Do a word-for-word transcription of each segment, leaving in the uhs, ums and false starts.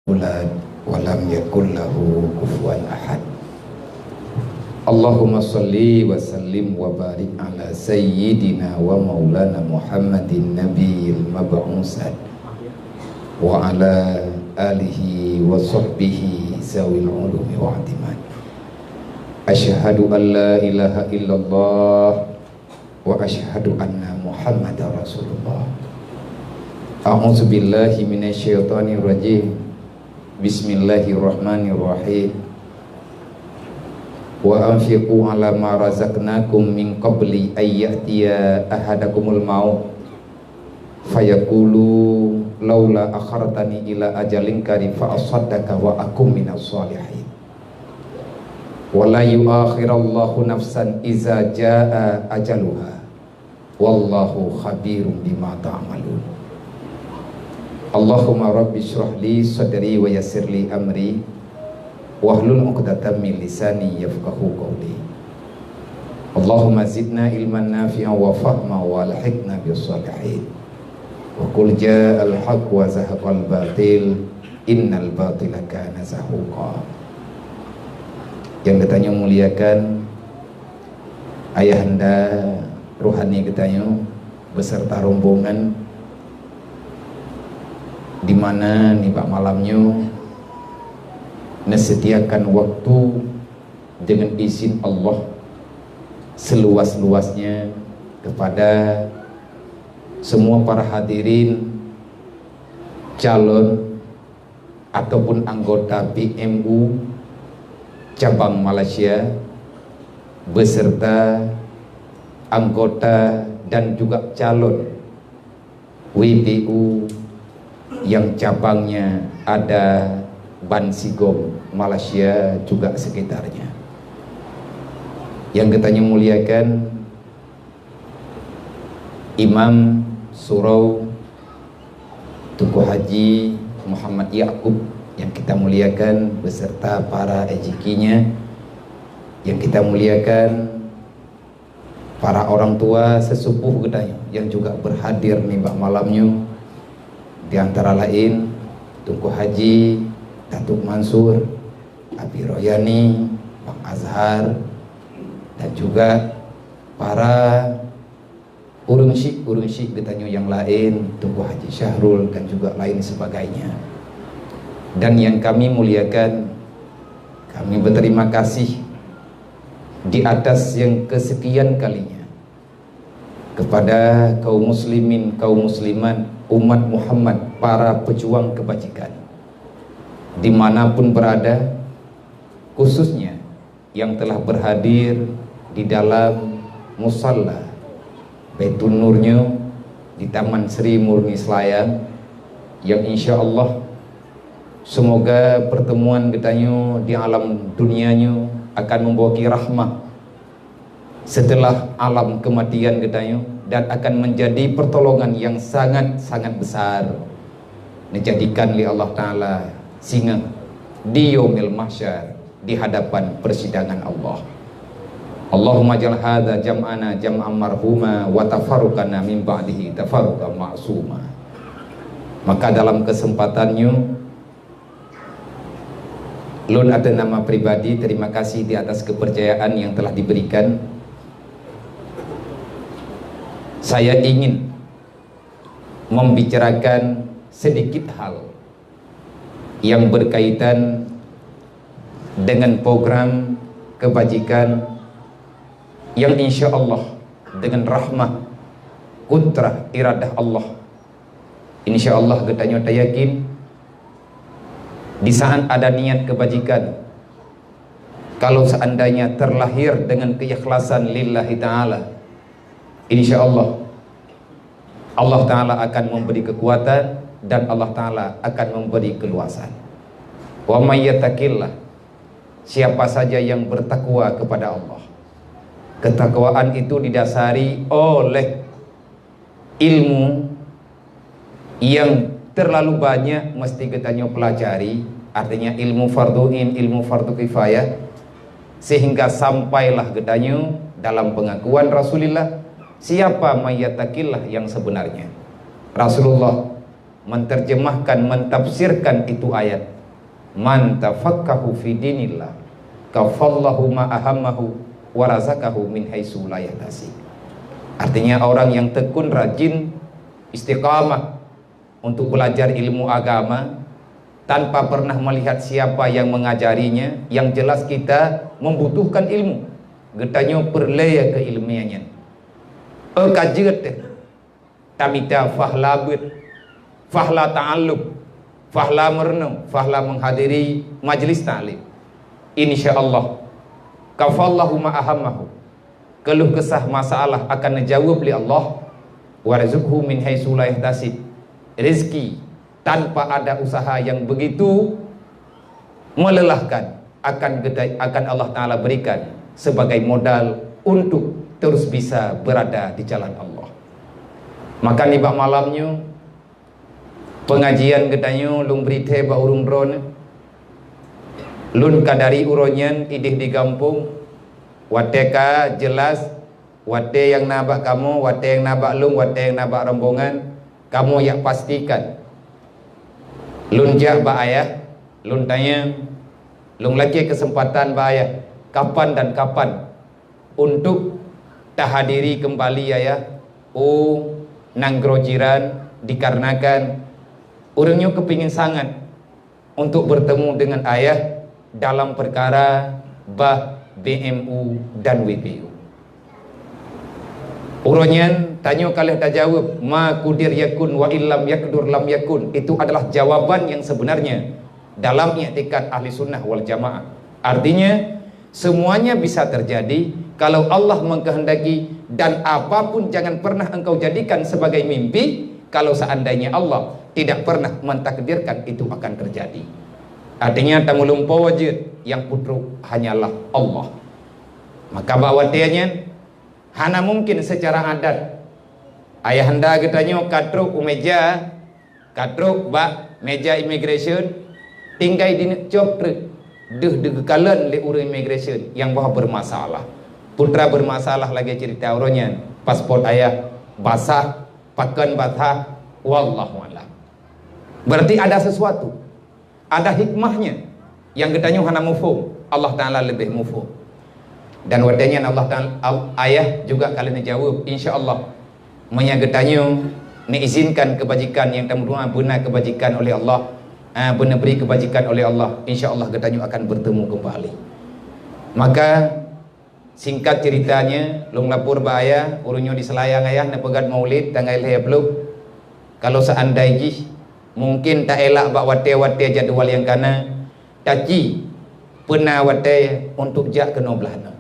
Yulad wa lam yakul lahu kufuwan ahad. Allahumma shalli wa sallim wa barik ala sayyidina wa maulana Muhammadin nabiyil mab'usat wa ala alihi wa sahbihi zawil ulumi wa atimat. Asyhadu an la ilaha illallah wa asyhadu anna Muhammadar Rasulullah. A'udzu billahi minasy syaithanir rajim. Bismillahirrahmanirrahim. Wa anfiqu ala ma razaqnakum min qabli ay ya'tiya ahadakumul maut fayaqulu laula akhartani ila ajalin qarib fa asaddaqa wa akum minas shalihin. Wa la yu'akhirallahu nafsan iza jaa ajaluha. Wallahu khabirum bima ta'malun. Allahumma rabbi shrah li sadri wa yassir li amri wahlul 'uqdatam min lisani yafqahu qawli. Allahumma zidna ilman nafi'an wa fahma wa alhiqna bis shalihin. Wa qul ja'al haqq wa zahaqal batil innal batila kana zahuqa. Yang geutanyoe muliakan, ayahanda rohani geutanyoe beserta rombongan, di mana nibak malam nyoe neusetiakan waktu dengan izin Allah seluas-luasnya kepada semua para hadirin calon ataupun anggota B M U cabang Malaysia beserta anggota dan juga calon W P U yang cabangnya ada ban sigom Malaysia juga sekitarnya. Yang geutanyoe muliakan, Imam Surau Teungku Haji Muhammad Yakub yang kita muliakan beserta para ejikinya yang kita muliakan, para orang tua sesepuh geutanyoe yang juga berhadir nibak malam nyoe, di antara lain Teungku Haji Datuk Mansur, Abi Royani, Bang Azhar, dan juga para ureuëng syik-ureuëng syik geutanyoe yang lain, Teungku Haji Syahrul dan juga lain sebagainya. Dan yang kami muliakan, kami berterima kasih di atas yang kesekian kalinya kepada kaum muslimin, kaum muslimat, umat Muhammad, para pejuang kebajikan dimanapun berada, khususnya yang telah berhadir di dalam musalla Baitun Nur nyoe di Taman Sri Murni Selayang, yang insya Allah semoga pertemuan geutanyoe di alam dunia nyoe akan membawa rahmah setelah alam kematian geutanyoe dan akan menjadi pertolongan yang sangat-sangat besar, dijadikan lé Allah Taala singoh di Yaumil Mahsyar, di hadapan persidangan Allah. Allahumma jal hadza jam'ana jam'an marhuma wa tafarruqana min ba'dihi tafarruqan ma'suma. Maka dalam kesempatan nyoe, lôn atas nama pribadi terima kasih di atas kepercayaan yang telah diberikan. Saya ingin membicarakan sedikit hal yang berkaitan dengan program kebajikan yang insya Allah dengan rahmah, kudrah, iradah Allah, insya Allah geutanyoe tayakin di saat ada niat kebajikan, kalau seandainya terlahir dengan keikhlasan lillahi ta'ala, insya Allah Allah Ta'ala akan memberi kekuatan dan Allah Ta'ala akan memberi keluasan. Wa may yattaqillah, siapa saja yang bertakwa kepada Allah. Ketakwaan itu didasari oleh ilmu yang terlalu banyak mesti geutanyoe pelajari, artinya ilmu fardu ain, ilmu fardu kifayah, sehingga sampailah geutanyoe dalam pengakuan Rasulullah, siapa may yattaqillah yang sebenarnya. Rasulullah menterjemahkan, mentafsirkan itu ayat, "Man tafaqahu fi dinillah, kafallahu ma ahammahu, wa razaqahu min haitsu la yahtasib." Artinya, orang yang tekun, rajin, istiqamah untuk belajar ilmu agama tanpa pernah melihat siapa yang mengajarinya, yang jelas kita membutuhkan ilmu. Geutanyoe peureulée keu ileumèe nyan. Ôh ka jeuet teuh tamita fahla beuet, fahla ta'allum, fahla meureunong, fahla menghadiri majlis taklim. Insya Allah, kafallahu ma ahammahu. Keluh kesah masalah akan neujaweueb lé Allah. Warzuqhu min haitsu la yahtasib. Rezeki tanpa ada usaha yang begitu melelahkan akan geuta-, akan Allah Taala berikan sebagai modal untuk terus bisa berada di jalan Allah. Maka nibak malam nyoe, pengajian geutanyoe lôn bri thèe bak ureuëng droeneuh. Lôn ka dari uroe nyan idéh di gampông, watèe ka jeulaih, watèe nyang na bak kamoe, watèe nyang na bak lôn, watèe nyang na bak rombongan, kamoe jak pastikan. Lôn jak bak ayah, lôn tanyong, lôn lakèe keuseumpatan bak ayah, kapan dan kapan untuk tahadiri keumbali ayah u nanggroe jiran, dikarenakan ureuëng nyoe keupingin sangat untuk bertemu dengan ayah dalam perkara bah B M U dan W P U. Uroe nyan, tanyoe ka lheueh tajaweueb, "Ma kudir yakun wa illam yakdur lam yakun." Itu adalah jawaban yang sebenarnya dalam iktikad Ahli Sunnah wal Jamaah. Artinya, semuanya bisa terjadi kalau Allah mengkehendaki, dan apapun jangan pernah engkau jadikan sebagai mimpi kalau seandainya Allah tidak pernah mentakdirkan itu akan terjadi. Artinya, tamulumpoe jeuet, nyang peutrok hanyalah Allah. Maka bak watèe nyan, hana mungkin secara adat ayahanda geutanyoe ka trok u meja, ka trok bak meja immigration, tinggai dineuk cok treuk deuh digeukalon lé ureuëng immigration nyang bah bermasalah. Putra bermasalah lagèe cerita uroe nyan, paspor ayah basah, pakon basah, wallahu alam. Berarti ada sesuatu. Ada hikmahnya nyang geutanyoe hana muphom, Allah Taala leubeh muphom. Dan watèe nyan Allah Taala, al-, ayah juga ka lheueh neujaweueb, insya Allah. Meunyo geutanyoe neuizinkan keubajikan nyang tameudoa beuna keubajikan oleh Allah, ah, beuna bri keubajikan oleh Allah, insya Allah geutanyoe akan bertemu kembali. Maka, singkat ceritanya, lôn lapor bak ayah, ureuëng nyoe di Selayang ayah, neupeugöt maulid tanggai lhèe ploh. Kalau seandai jih, mungkin taelak bak watèe-watèe jadwal nyang kana, taci peuna watèe untuk jak keunoe blaih nyoe.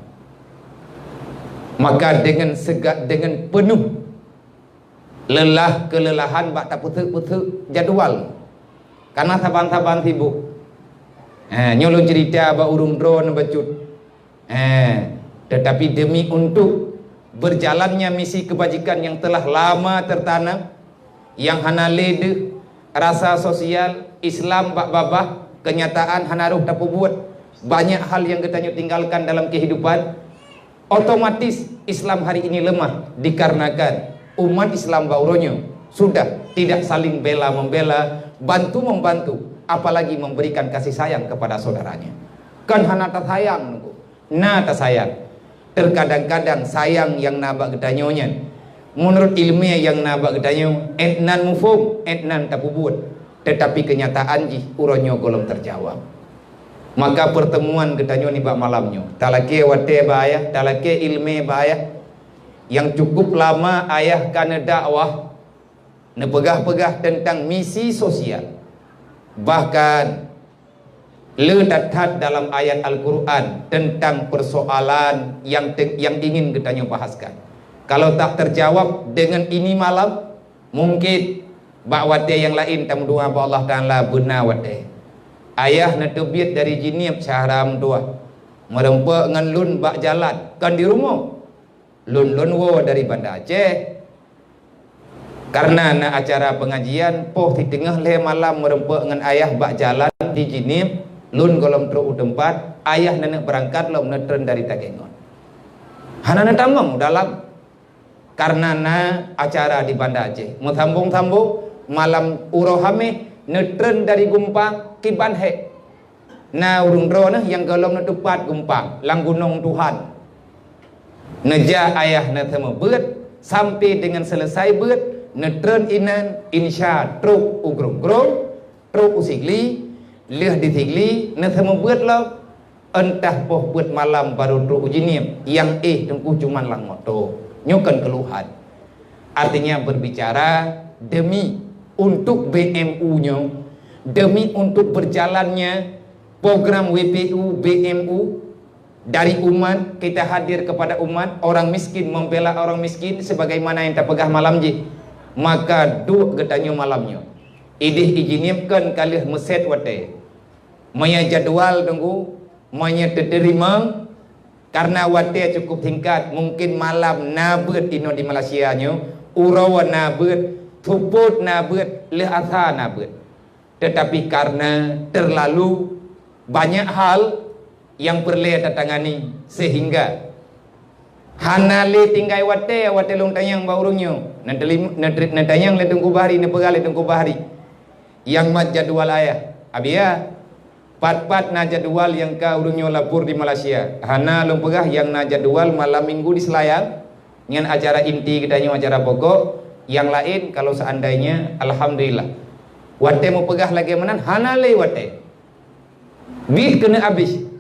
Maka dengan sega-, dengan penuh lelah kelelahan bak tapeuseuk-peuseuk jadwal. Karena saban-saban sibuk. Eh, nyoe lôn cerita bak ureuëng droeneuh bacut. Eh, tetapi demi untuk berjalannya misi kebajikan yang telah lama tertanam, yang hana lé deuh, rasa sosial Islam bak babah, kenyataan hana roh tapeubuet. Banyak hal yang geutanyoe tinggalkan dalam kehidupan. Otomatis Islam hari ini lemah dikarenakan umat Islam bak uroe nyoe sudah tidak saling bela-membela, bantu-membantu, apalagi memberikan kasih sayang kepada saudaranya. Kan hana tasayang nunggu, na tasayang. Terkadang-kadang sayang nyang na bak geutanyoe nyan, menurut ileumèe nyang na bak geutanyoe, 'et nan muphom, 'et nan tapeubuet. Tetapi kenyataan jih uroe nyoe gohlom terjawab. Maka pertemuan geutanyoe nibak malam nyoe, talakèe watèe bak ayah, talakèe ileumèe bak ayah, nyang cukup lama ayah ka neudakwah, neupeugah-peugah tentang misi sosial. Bahkan le that-that dalam ayat Al-Quran tentang persoalan yang te-, yang ingin geutanyoe bahaskan. Kalau tak terjawab dengan ini malam, mungkin bak watèe nyang laén tameudoa bak Allah Taala beuna watèe. Ayah neuteubiet dari Jeunieb syahra meudoa, meureumpok ngon lôn bak jalan, kon di rumoh. Lôn, lôn woe dari Banda Aceh. Karena na acara pengajian, poh siteungoh lhèe malam meureumpok ngon ayah bak jalan di Jeunieb, lôn gohlom trok u teumpat, ayah neuneuk beurangkat lom neutreun dari Takengon. Hana neutamong u dalam. Karena na acara di Banda Aceh. Meusambong-sambong, Malam uroe Haméh neutreun dari Gumpang kiban hék. Na ureuëng droeneuh nyang gohlom neuteupat Gumpang lam gunong Tuhan. Neujak ayah neuseumeubeuet, sampai deungon seuleusai beuet, neutreun inan, insya trok u Grong-Grong, trok u Sigli, lheueh di Sigli neuseumeubeuet lom. Entah poh peuet malam barô trok u Jeunieb, nyang éh teungku cuman lam moto. Nyoe kon keuluhan. Artinya berbicara demi untuk B M U nyoe, demi untuk berjalannya program W P U B M U dari umat, kita hadir kepada umat, orang miskin membela orang miskin sebagaimana yang tapeugah malam jih. Maka duek geutanyoe malam nyoe. Idéh i Jeunieb kon ka lheueh meuset watée. Meunyoe jadwal teungku, meunyoe teuteurimong, karena watée cukup singkat, mungkin malam na beuet inoe di Malaysia nyoe, uroe na beuet, seupôt na beuet, lheueh asa na beuet. Tetapi karena terlalu banyak hal yang peureulée tatangani, sehingga hana lé tinggai watée, watée lôn tanyong bak ureuëng nyoe. Neuteulim-, neutri-, neutanyong lé Teungku Bahri, neupeugah lé Teungku Bahri, nyang mat jadwal ayah. Abi ya, pat-pat na jadwal nyang ka ureuëng nyoe lapor di Malaysia. Hana lôn peugah nyang na jadwal malam minggu di Selayang, nyan acara inti geutanyoe, acara pokok. Nyang laén kalau seandainya, alhamdulillah. Watée meupeugah lagée meunan, hana lé watée. Bit keuneuk abéh.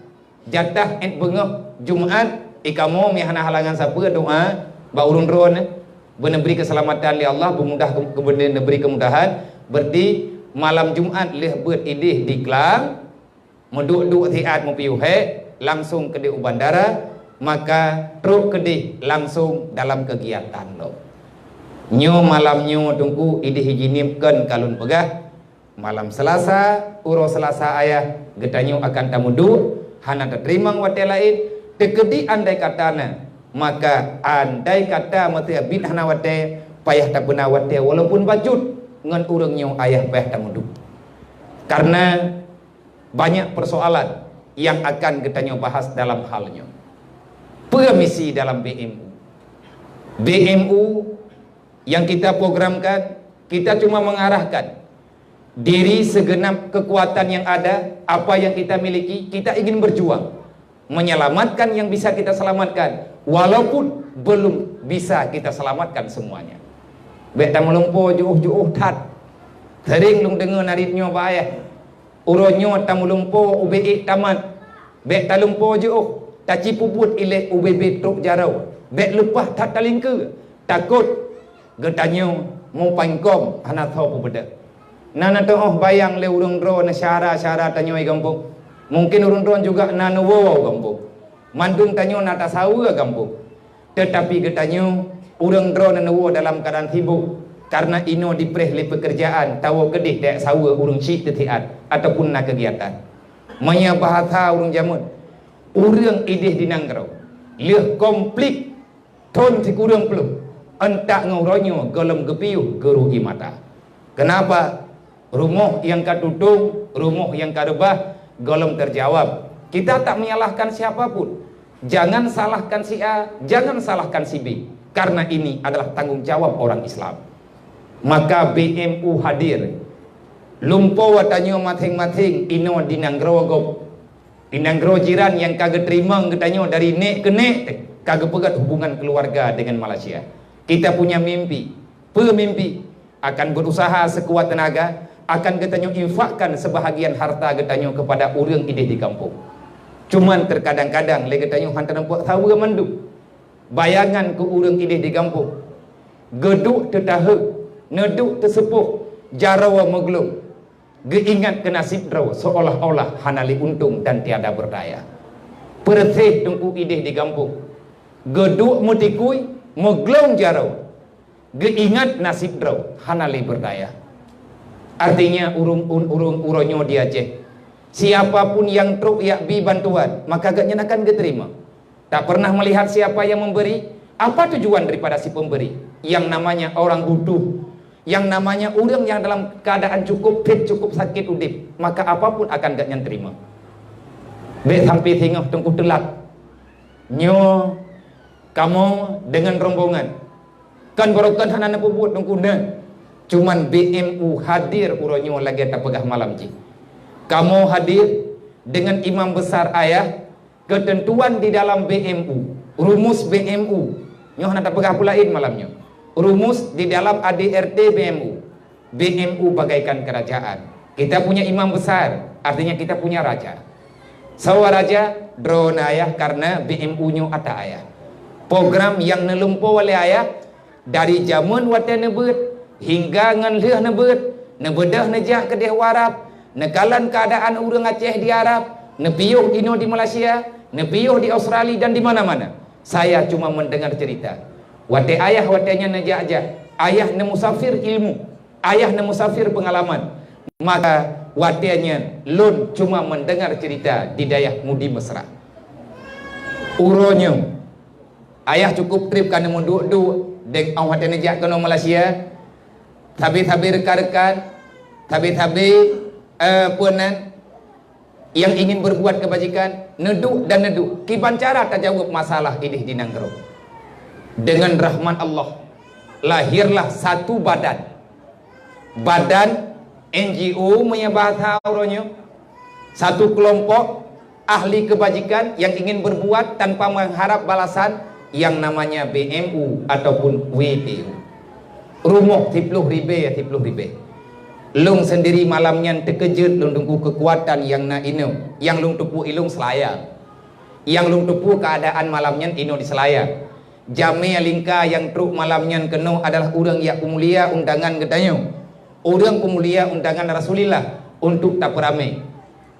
Jatah ék beungoh Jumat, i kamoe meuhana halangan sapeue doa bak ureuëng droeneuh, beuneubri keuseulamatan lé Allah, beumudah, beuneu-, neubri keumudahan. Berarti malam Jumat lheueh beuet idéh di Klang, meuduek-duek siat meupiôh hék, langsung keudéh u bandara, maka trok keudéh langsung dalam keugiatan lom. Nyoe malam nyoe teungku idéh i Jeunieb kon ka lôn peugah, malam Seulasa, uroe Seulasa ayah, geutanyoe akan tameuduek, hana tateurimong watée laén. Teukeudi andai kata na, maka andai kata meuteubiet hana watée, payah tapeuna watée walaupun bacut ngon ureuëng nyoe ayah payah tameuduek. Karena banyak persoalan yang akan geutanyoe bahas dalam hal nyoe. Peue misi dalam B M U? B M U yang kita programkan, kita cuma mengarahkan diri segenap kekuatan yang ada, apa yang kita miliki, kita ingin berjuang menyelamatkan yang bisa kita selamatkan, walaupun belum bisa kita selamatkan semuanya. Bék tameulumpo jiôh-jiôh that. Sering lôn deungoe narit nyoe bak ayah. Uroe nyoe tameulumpo ubé ék tamat. Bék talumpo jiôh, tacipubuet ilée ubé-bé trok jaroe. Bék leupah that talingkeue, takot geutanyoe mupangkong hana tho peubeudôh. Na neuteuôh bayang lé ureuëng droe neusyara-syara tanyoe i gampông. Mungken ureuëng droe juga na neuwoe u gampông. Mandum tanyoe na tasaweue gampông. Teutapi geutanyoe, ureuëng droe neuwoe dalam keuadaan sibok, kareuna inoe dipreh lé peukeurjaan, tawoe keudeh tajak saweue ureuëng syik teutiat ataupun na keugiatan. Meunyoe bahasa ureuëng jameun, ureuëng ideh di nanggroe lheueh konflik thon sikureueng ploh, euntak ngon uroe nyoe gohlom geupiôh geuru ie mata. Keunapa? Rumoh nyang ka tutong, rumoh nyang ka reubah, gohlom teujaweueb. Kita tak menyalahkan siapa pun. Jangan salahkan si A, jangan salahkan si B, karena ini adalah tanggung jawab orang Islam. Maka B M U hadir. Lumpoe tanyoe maséng-maséng inoe di nanggroe gob. Di nanggroe jiran nyang ka geuteurimong geutanyoe dari nek keu nek, ka geupeugét hubungan keuluwarga deungon Malaysia. Kita punya mimpi. Peue mimpi? Akan berusaha sekuat tenaga, akan geutanyoe infakkan sebahagian harta geutanyoe keupada ureuëng ideh di gampông. Cuman teukadang-kadang lé geutanyoe hana teuneupok saweue mandum. Bayangan keu ureuëng ideh di gampông. Geuduek teutaheuek, neuduek teuseupôh, jaroe meuglong. Geuingat keu naseb droe seolah-olah hana lé untông dan tiada berdaya. Peureuséh teungku ideh di gampông. Geuduek meutikui, meuglong jaroe. Geuingat naseb droe hana lé berdaya. Artinya, ureuëng, ureuëng, ureuëng uroe nyoe di Aceh, siapa pun nyang trok jak bi bantuan, maka gobnyan akan geuteurimong. Tak pernah melihat siapa yang memberi, apa tujuan daripada si pemberi? Yang namanya orang butuh, yang namanya ureuëng nyang dalam keadaan cukup phet, cukup sakét udeb, maka apapun akan gobnyan teurimong. Bék sampai singoh teungku teulat. Nyoe kamoe deungon rombongan. Kan barokon hana neupeubuet teungku nyan. Cuman B M U hadir uroe nyoe lagée tapeugah malam jih. Kamoe hadir deungon imam besar ayah, keuteuntuan di dalam B M U, rumus B M U. Nyoe hana tapeugah peulaén malam nyoe. Rumus di dalam A D R T B M U. B M U bagaikan kerajaan. Kita punya imam besar, artinya kita punya raja. Sawa raja, droeneuh ayah karena B M U nyoe ata ayah. Program nyang neulumpoe lé ayah dari jameun watée neubeuet hingga ngon lheueh neubeuet, neubeudôh neujak keudeh u Arab, neukalon keuadaan ureuëng Aceh di Arab, neupiôh inoe di Malaysia, neupiôh di Australia dan di mana-mana. Saya cuma mendengar cerita. Watée ayah watée nyan neujak-jak, ayah neumusafir ilmu, ayah neumusafir peungalaman. Maka watée nyan lôn cuma mendengar cerita di dayah Mudi Mesra. Uroe nyoe, ayah cukup treb ka neumeuduek-duek dek awai watée neujak keunoe Malaysia. Sabe-sabe rekan-rekan, sabe-sabe, eh, peue nan, yang ingin berbuat kebajikan, neuduek dan neuduek. Kiban cara tajaweueb masalah ideh di nanggroe. Dengan rahmat Allah, lahirlah satu badan. Badan N G O meunyo bahasa uroe nyoe. Satu kelompok ahli kebajikan yang ingin berbuat tanpa mengharap balasan yang namanya B M U ataupun W P U. Rumoh siploh ribée, siploh ribée. Lôn sendiri malam nyan teukeujot lôn deungoe keukuatan nyang na inoe, nyang lôn teupeue ilôn Seulaya. Nyang lôn teupeue keuadaan malam nyan inoe di Seulaya. Jamé lingka nyang trok malam nyan keunoe adalah ureuëng nyang peumulia undangan geutanyoe. Ureuëng peumulia undangan Rasulullah untuk tapeuramé,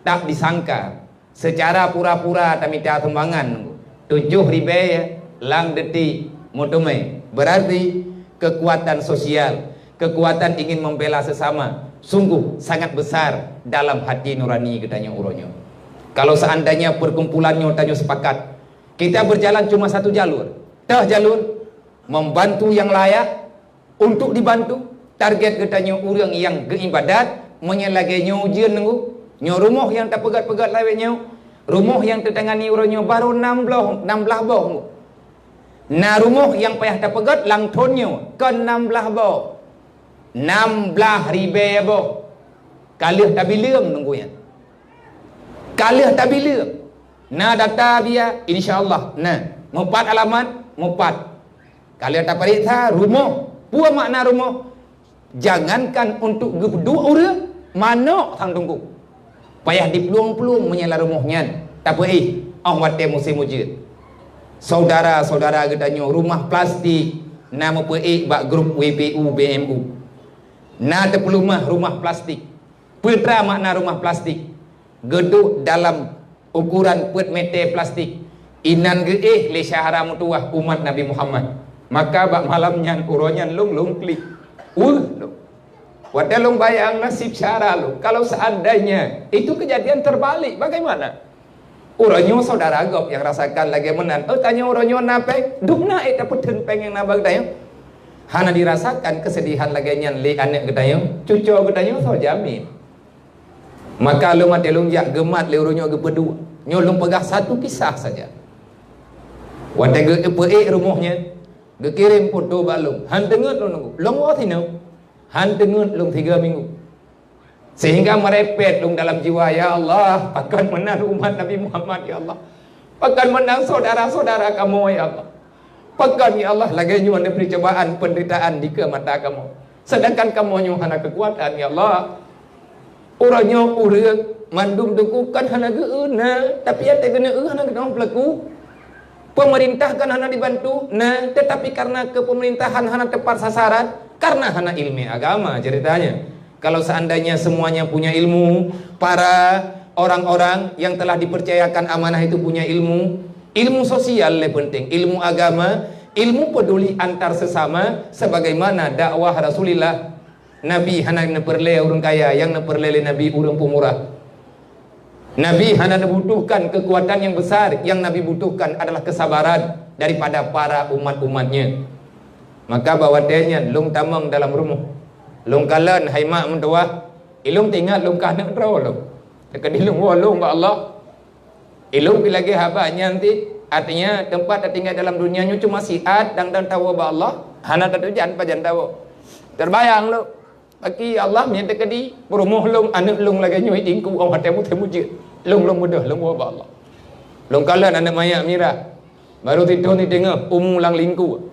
tak disangka. Seucara pura-pura tamita sumbangan tujoh ribée lam detik meuteumé. Berarti keukuatan sosial, keukuatan ingin membela sesama sungguh sangat besar dalam hati nurani geutanyoe uroe nyoe. Kalau seandainya perkumpulan nyoe tanyoe sepakat, kita berjalan cuma satu jalur. Teuh jalur membantu nyang layak, untuk dibantu. Target geutanyoe ureuëng nyang geuibadat, meunyoe lagée nyoe ujeuen nunggu, nyoe rumoh nyang tapeugét-peugét lawét nyoe, rumoh nyang teutangani uroe nyoe barô nam bloh, nam blaih boh nunggu. Na rumoh nyang payah tapeugét lam thon nyoe kon nam blaih boh, nam blaih ribée boh. Ka lheueh tabileueng nunggu nyan. Ka lheueh tabileueng. Na data bia, insya Allah. Na mupat alamat, mupat. Ka lheueh tapareksa rumoh. Peue makna rumoh? Jangankan untuk geuduek ureuëng, manok sang teungku payah diplueng-plueng meunyoe lam rumoh nyan tapeuéh óh watée musém ujeuen. Saudara-saudara geutanyoe, rumah plastik na meupeuék bak grup W P U B M U. Na teupeulumah rumah plastik. Peue teuma makna rumah plastik? Geuduek dalam ukuran peuet meter plastik. Inan geuéh lé syedara meutuwah umat Nabi Muhammad. Maka bak malam nyan, uroe nyan lôn, lôn klik. Weueh lôn. Watée lôn bayang nasib syedara lôn. Kalau seandainya itu kejadian terbalik, bagaimana? Uroe nyoe syedara gob nyang rasakan lagée meunan. Oh, tanyoe uroe nyoe na péng, dum na ék tapeutheun péng nyang na bak geutanyoe. Hana dirasakan keusedihan lagée nyan lé aneuëk geutanyoe, cucoe geutanyoe, soe jamin? Maka lôn watée lôn jak geumat lé ureuëng nyoe geupeuduek. Nyoe lôn peugah satu kisah saja. Watée geupeuék rumoh nyan, geukirém foto bak lôn. Han teungeut lôn nunggu. Lôn woe sinoe. Han teungeut lôn tiga minggu. Sehingga meurepet lôn dalam jiwa, "Ya Allah, pakon meunan umat Nabi Muhammad, ya Allah? Pakon meunan syedara-syedara kamoe, ya Allah? Pakon, ya Allah, lagée nyoe neubri cobaan, peunderitaan dikeue mata kamoe? Sedangkan kamoe nyoe hana keukuatan, ya Allah." Uroe nyoe ureuëng mandum teungku kan hana geu-eu na, tapi até keuneuk eu hana keudong peulaku. Pemerintah kan hana dibantu, na, tetapi karena kepemerintahan hana tepat sasaran, karena hana ilmu agama ceritanya. Kalau seandainya semuanya punya ilmu, para orang-orang yang telah dipercayakan amanah itu punya ilmu, ilmu sosial le penting, ilmu agama, ilmu peduli antar sesama, sebagaimana dakwah Rasulullah. Nabi hana neupeureulee ureuëng kaya, nyang neupeureulee lé Nabi ureuëng peumurah. Nabi hana neubutuhkan keukuatan nyang besar, nyang Nabi butuhkan adalah keusabaran daripada para umat-umat-Nya. Maka bak watée nyan lôn tamong dalam rumoh. Lôn kalon hai mak meutuwah, ilôn teuingat lôn ka aneuëk droe lôn. Teukeudi lôn woe lôn bak Allah. Ilôn pi lagée haba nyan ti, artinya teumpat tatinggai dalam dunia nyoe cuma siat dan dan tawoe bak Allah, hana tatujan pajan tawoe. Teubayang lôn, bagi Allah meunyoe teukeudi, peurumoh lôn, aneuk lôn lagée nyoe i teungku, oh watée mutée mujeuet. Lôn, lôn beudôh, lôn woe bak Allah. Lôn kalon aneuk manyak mirah, barô sithon siteungoh, umu lam lingku.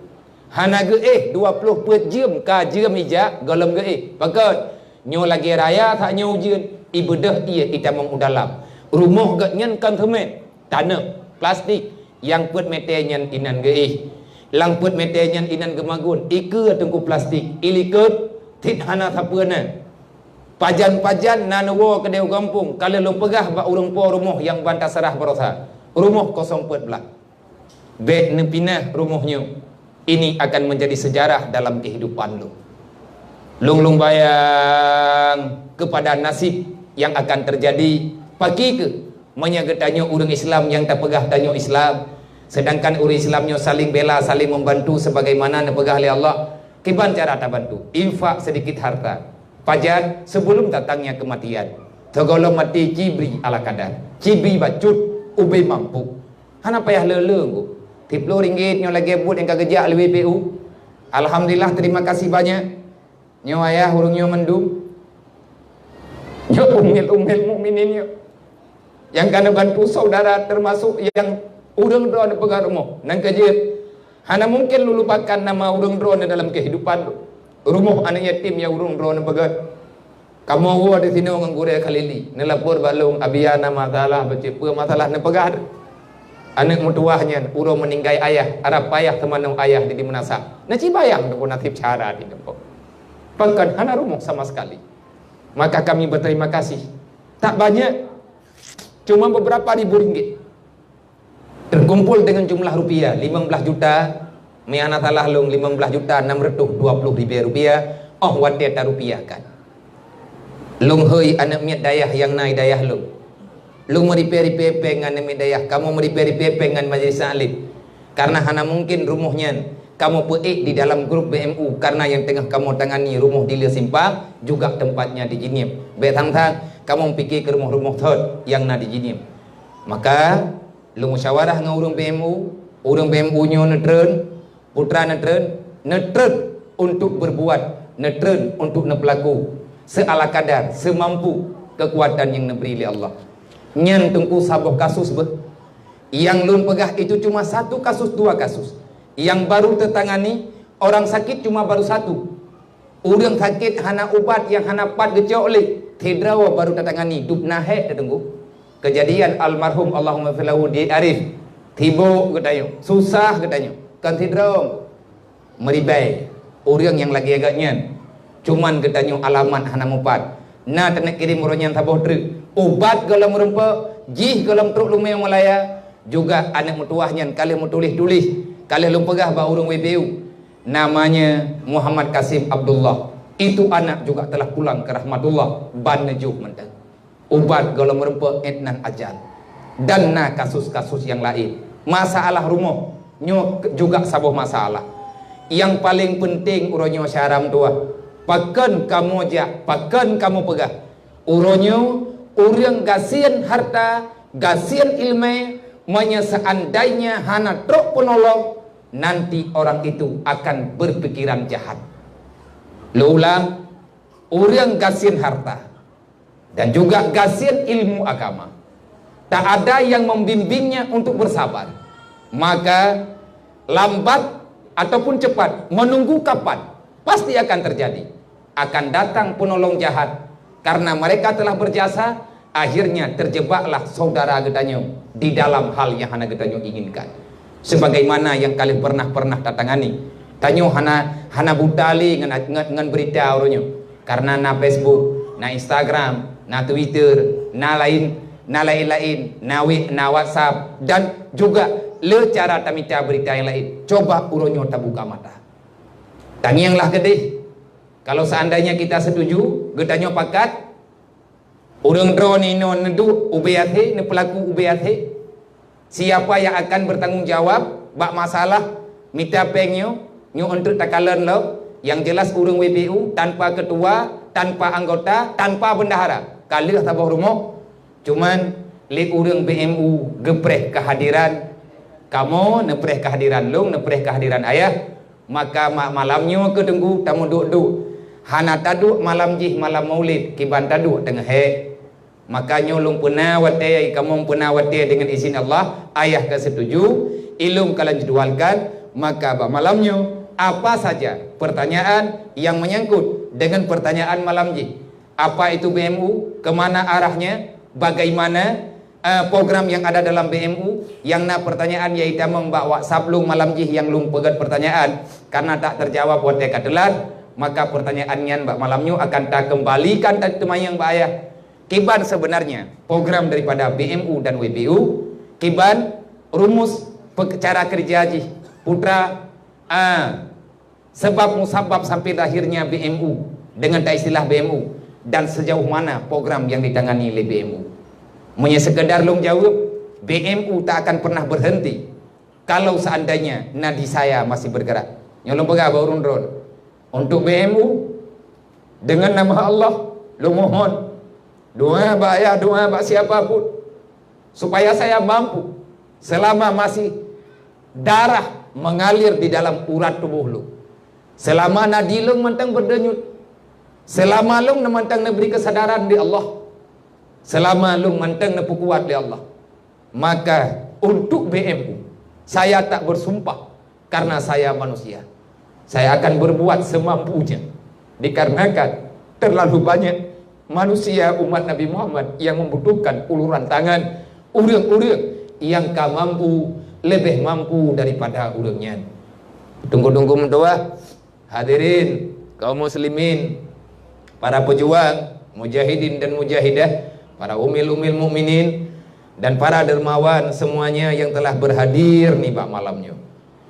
Hana geuéh, dua ploh peuet jeuem ka jeuem ijak, gohlom geuéh. Pakon? Nyoe lagée raya that nyoe ujeuen, ibeudôh ié itamong u dalam. Rumoh geuh nyan kon seumén, taneuh, plastik, nyang peuet mètè nyan inan geuéh. Lam peuet mètè nyan inan geumagun, ikeue teungku plastik, ilikot, cit hana sapeue na. Pajan-pajan na neuwoe keudéh u gampông, ka lheueh lôn peugah bak ureuëng po rumoh nyang ban tasarah baroesa. Rumoh kosong peuet blaih. Bék neupinah rumoh nyoe. Ini akan menjadi sejarah dalam kehidupan lôn. Lôn, lôn bayang kepada nasib yang akan terjadi. Pakri keuh, meunyoe geutanyoe ureuëng Islam nyang tapeugah tanyoe Islam, sedangkan ureuëng Islam nyoe saling bela, saling membantu sebagaimana neupeugah lé Allah. Kiban cara tabantu? Infak sedikit harta. Pajan? Sebelum datangnya kematian. Sigohlom maté, cibri ala kadar. Cibri bacut, ubé mampu. Hana payah le-le nyoe. Tiplôh ringgit nyoe lagée buet nyang ka geujak lé W P U. Alhamdulillah, terima kasih banyak. Nyoe ayah ureuëng nyoe mandum. Nyoe umil-umil mukminin nyoe. Nyang ka neubantu saudara, termasuk nyang ureuëng droeneuh peugah rumoh. Nyang keujeuet, hana mungkin lôn lupakan nama ureuëng droeneuh dalam kehidupan lôn. Rumoh aneuk yatim nyang ureuëng droeneuh peugah. Kamoe woe disinoe ngon gurée Khalili, neulapor bak lôn, "Abi, na masalah." "Bacut peue masalah?" "Neupeugah deh, aneuk meutuwah nyan uroe meuninggai ayah, rab payah teumanoe ayah di, di meunasah." Na ci bayang teungku nasib syedara di tempat. Bahkan hana rumoh sama sekali. Maka kami berterima kasih. Tak banyak, cuma beberapa ribu ringgit. Terkumpul dengan jumlah rupiah limong blaih juta, meunyoe hana salah lôn, limong blaih juta enam ratus dua puluh ribu rupiah, óh watée tarupiahkan. Lôn hôi aneuk miet dayah nyang na i dayah lôn. Lôn meuripée-ripée péng ngon aneuk miet dayah, kamoe meuripée-ripée péng ngon majelis taklim. Karena hana mungkin rumoh nyan kamoe peuék di dalam grup B M U, karena nyang teungoh kamoe tangani rumoh di Le Simpang, juga tempatnya di Jeunieb. Bék sang-sang kamoe pike keu rumoh-rumoh thot nyang na di Jeunieb. Maka, lôn musyawarah ngon ureuëng B M U, ureuëng B M U nyoe neutreun, putra neutreun, neutreun untuk berbuat, neutreun untuk neupeulaku, seala kadar, semampu kekuatan nyang neubri lé Allah. Nyan teungku saboh kasus beuh. Nyang lôn peugah itu cuma satu kasus, dua kasus. Nyang baru teutangani, orang sakit cuma baru satu. Ureuëng sakét hana ubat nyang hana pat geucok lé, sidroe baru tatangani, dub na hék teuh teungku. Keujadian almarhum Allahumma ghfir lahu di Arif, sibok geutanyoe, susah geutanyoe, kon sidroe, meuribée ureuëng nyang lagée geuh nyan. Cuman geutanyoe alamat hana mupat. Na taneuk kirém uroe nyan saboh treuk. Ubat gohlom meureumpok, jih gohlom trok luméew Malaya, juga aneuk meutuwah nyan ka lheueh meutuléh-tuléh, ka lheueh lôn peugah bak ureuëng W P U. Namanya Muhammad Kasim Abdullah. Itu anak juga telah pulang ke rahmatullah, ban neujok mantong. Ubat gohlom meureumpok ék nan ajal. Dan na kasus-kasus nyang laén. Masalah rumoh, nyoe juga saboh masalah. Nyang paleng peunteng uroe nyoe syedara meutuwah, pakon kamoe jak, pakon kamoe peugah. Uroe nyoe, ureuëng gasien harta, gasien iéleumé, meunyoe seandainya hana trok peunolong, nanti orang itu akan berpikiran jahat. Lôn ulang, ureuëng gasien harta dan juga gasien ilmu agama, tak ada yang membimbingnya untuk bersabar, maka lambat ataupun cepat, menunggu kapan, pasti akan terjadi. Akan datang penolong jahat, karena mereka telah berjasa, akhirnya terjebaklah saudara geutanyoe di dalam hal yang hana geutanyoe inginkan. Sebagaimana yang ka lheueh pernah-pernah tatangani, tanyoe hana, hana buta lé ngon, ngon, ngon berita uroe nyoe. Karena na Facebook, na Instagram, na Twitter, na laén, na laén-laén, na web, na WhatsApp, dan juga le cara tamita berita yang lain. Coba uroe nyoe tabuka mata. Tangienglah keudeh. Kalau seandainya kita setuju, geutanyoe pakat, ureuëng droeneuh inoe neuduek ubé até, neupeulaku ubé até, siapa yang akan bertanggung jawab bak masalah mita péng nyoe, nyoe eunteuk takalon lom, yang jelas ureuëng W P U tanpa ketua, tanpa anggota, tanpa bendahara, ka lheueh saboh rumoh, cuman lé ureuëng B M U geupreh kehadiran kamoe, neupreh kehadiran lôn, neupreh kehadiran ayah, maka ma-, malam nyoe keuh teungku tameuduek-duek. Hana taduek malam jih malam maulid, kiban taduek teungoh hé. Maka nyoe lôn peuna watée, kamoe peuna watée deungon izin Allah, ayah ka setuju, ilôn ka lôn jadwalkan, maka bak malam nyoe, apa saja pertanyaan yang menyangkut dengan pertanyaan malam jih, apa itu B M U, ke mana arahnya, bagaimana, eh, program yang ada dalam B M U, nyang na pertanyaan nyang itamong bak WhatsApp lôn malam jih nyang lôn peugét pertanyaan, karena tak terjawab watée ka teulat, maka pertanyaan nyan bak malam nyoe akan takeumbalikan, tateumanyong bak ayah. Kiban sebenarnya program daripada B M U dan W P U, kiban rumus pe-, cara kerja jih, putra, a, sebab musabab sampai lahirnya B M U dengan istilah B M U, dan sejauh mana program yang ditangani oleh B M U. Meunyoe sekedar lôn jaweueb, B M U tak akan pernah berhenti kalau seandainya nadi saya masih bergerak. Nyoe lôn peugah bak ureuëng droen, untuk B M U, dengan nama Allah, lôn mohon doa bak ayah, doa bak siapa pun, supaya saya mampu, selama masih darah mengalir di dalam urat tubuh lôn, selama nadi lôn mantong berdenyut, selama lôn mantong neubri kesadaran di Allah, selama lôn mantong neupeukuat lé Allah, maka untuk B M U, saya tak bersumpah karena saya manusia. Saya akan berbuat semampunya, dikarenakan terlalu banyak manusia umat Nabi Muhammad yang membutuhkan uluran tangan ureuëng-ureuëng nyang ka mampu, lebih mampu daripada ureuëng nyan. Tunggu-tunggu meutuah, hadirin, kaum muslimin, para pejuang, mujahidin dan mujahidah, para umil-umil mukminin, dan para dermawan semuanya yang telah berhadir nibak malam nyoe.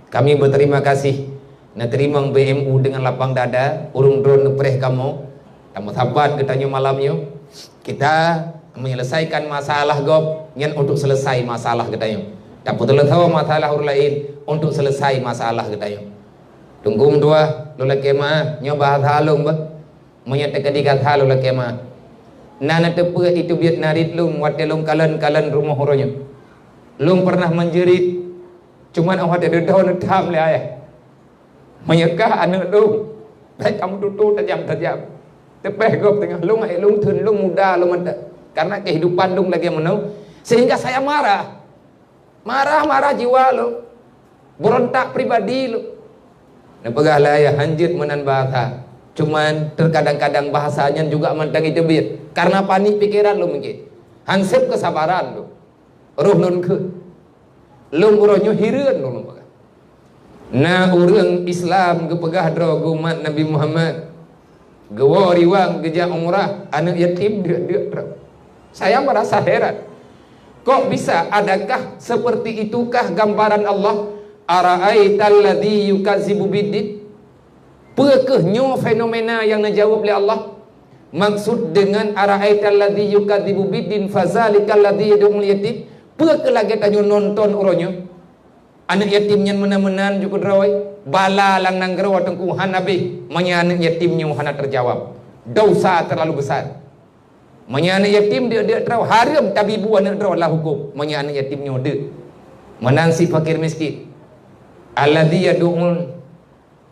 Kami berterima kasih neuteurimong B M U dengan lapang dada, ureuëng droen neupreh kamoe, tameusapat geutanyoe malam nyoe. Kita menyelesaikan masalah gob nyan untuk selesai masalah geutanyoe. Tapeuteuleusoe masalah ureuëng laén untuk selesai masalah geutanyoe. Tunggu meutuah, lôn lakée meuáh, nyoe bahasa lôn bah. Meunyoe teukeudi gata lôn lakée meuáh. Na neuteupeue itu biet narit lôn watée lôn kalon-kalon rumoh uroe nyoe. Lôn pernah menjerit, cuman óh watée dudoe neutham lé ayah. Meunyoe kah aneuëk lôn, bèk kamoe tutoe tajam-tajam. Teupeh gob teungoh lôn, hai lôn theun lôn muda lôn mantong. Karena kehidupan lôn lagée meunoe, sehingga saya marah. Marah-marah jiwa lôn. Beurontak pribadi lôn. Neupeugah lé ayah hanjeuet meunan bahasa. Cuman terkadang-kadang bahasa nyan juga mantong iteubiet. Karena panik pikeran lôn mungkin. Hanseb keusabaran lôn. Roh lôn kheun. Lôn uroe nyoe hireuen lôn peugah. Na ureuëng Islam geupeugah droe geumat Nabi Muhammad. Geuwoe riwang geujak umrah, aneuëk yatim deuk-deuk droe. Saya merasa heran. Kok bisa, adakah seperti itukah gambaran Allah? Ara'aital ladzi yukadzibu biddin? Peu kheueh nyoe fenomena nyang neujaweueb lé Allah? Maksud deungon ara'aital ladzi yukadzibu biddin fadzalikal ladzi yad'ul yatim? Peu kheueh lagée tanyoe nonton uroe nyoe? Aneuëk yatim nyan meunan-meunan ju keudroe, bala lam nanggroe teungku hana habéh, meunyoe aneuëk yatim nyoe hana teujawab. Dosa terlalu besar. Meunyoe aneuëk yatim deuk-deuk droe, hareuem tabibu aneuëk droe lam huköm, meunyoe aneuëk yatim nyoe deuk. Meunan si fakir miskin. Alladzi yad'ul,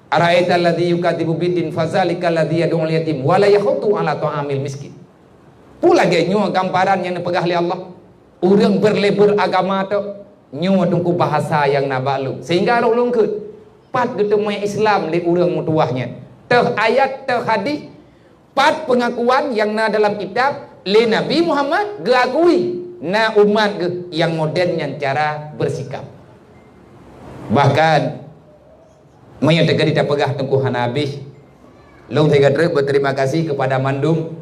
ara'aital ladzi yukadzibu biddin, fadzalikal ladzi yad'ul yatim, wa la yahuddu ala ta'amil miskin. Peue lagée nyoe gambaran nyang neupeugah lé Allah. Ureuëng berlabel agama tu, nyoe teungku bahasa nyang na bak lôn. Sehingga roh lôn kheun, pat geuteumé Islam lé ureuëng meutuwah nyan. Teuh ayat, teuh hadis, pat peungakuan nyang na dalam kitab lé Nabi Muhammad geuakui na umat geuh nyang modern nyan cara bersikap. Bahkan, meunyoe teukeudi tapeugah teungku hana habéh, lôn sigoe treuk berterima kasih kepada mandum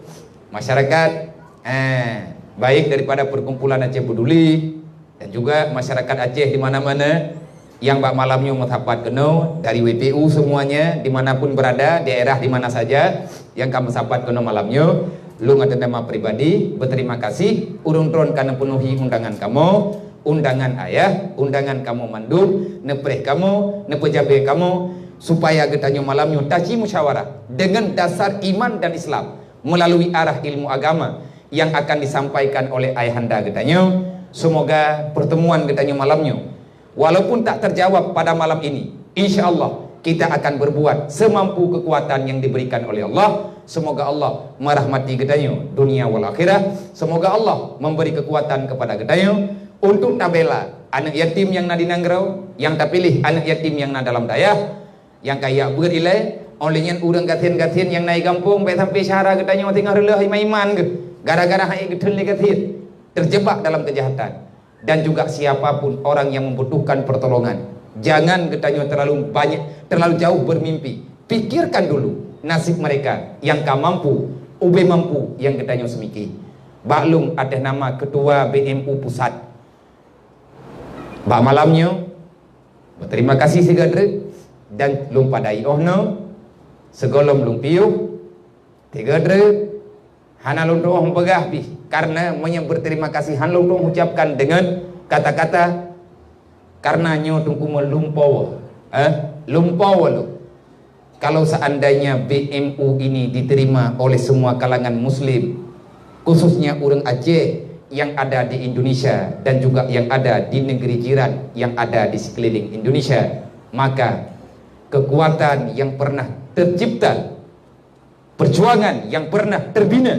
masyarakat, eh, baik daripada Perkumpulan Aceh Peduli dan juga masyarakat Aceh di mana-mana yang bak malam nyoe meusapat keunoe dari W P U semuanya, di mana pun berada, daerah di mana saja yang ka meusapat keunoe malam nyoe. Lôn ateueh nama pribadi berterima kasih, ureuëng droen ka neupeunuhi undangan kamoe, undangan ayah, undangan kamoe mandum, neupreh kamoe, neupeujabé kamoe, supaya geutanyoe malam nyoe taji musyawarah dengan dasar iman dan Islam melalui arah ilmu agama yang akan disampaikan oleh ayahanda geutanyoe. Semoga pertemuan geutanyoe malam nyoe, walaupun tak terjawab pada malam ini, insya Allah Kita akan berbuat semampu kekuatan yang diberikan oleh Allah. Semoga Allah merahmati geutanyoe dunia wal akhirah. Semoga Allah memberi kekuatan kepada geutanyoe untuk tabela aneuk yatim nyang na di nanggroe, nyang tapiléh aneuk yatim nyang na dalam dayah, nyang kaya beuet ilée, óh lheueh nyan ureuëng gasien-gasien nyang na di gampông, bék sampai syedara geutanyoe singoh reuloh iman-iman geuh, gara-gara han ék geutheun lé gasien, terjebak dalam kejahatan. Dan juga siapa pun orang yang membutuhkan pertolongan, jangan geutanyoe terlalu banyak, terlalu jauh bermimpi. Pikirkan dulu nasib mereka yang ka mampu, ubé mampu nyang geutanyoe seumiki. Bak lôn atas nama Ketua B M U Pusat, bak malam nyoe, berterima kasih sigoe treuk dan lôn padai óh noe, sigohlom lôn piôh, tiga dre, hana lôn tuoh meupeugah pih, karena meunyoe berterima kasih han lôn tuoh ucapkan dengan kata-kata, karena nyoe teungku meulumpoe, eh, lumpoe lôn. Kalau seandainya B M U ini diterima oleh semua kalangan muslim, khususnya ureuëng Aceh yang ada di Indonesia dan juga yang ada di negeri jiran yang ada di sekeliling Indonesia, maka kekuatan yang pernah tercipta, perjuangan yang pernah terbina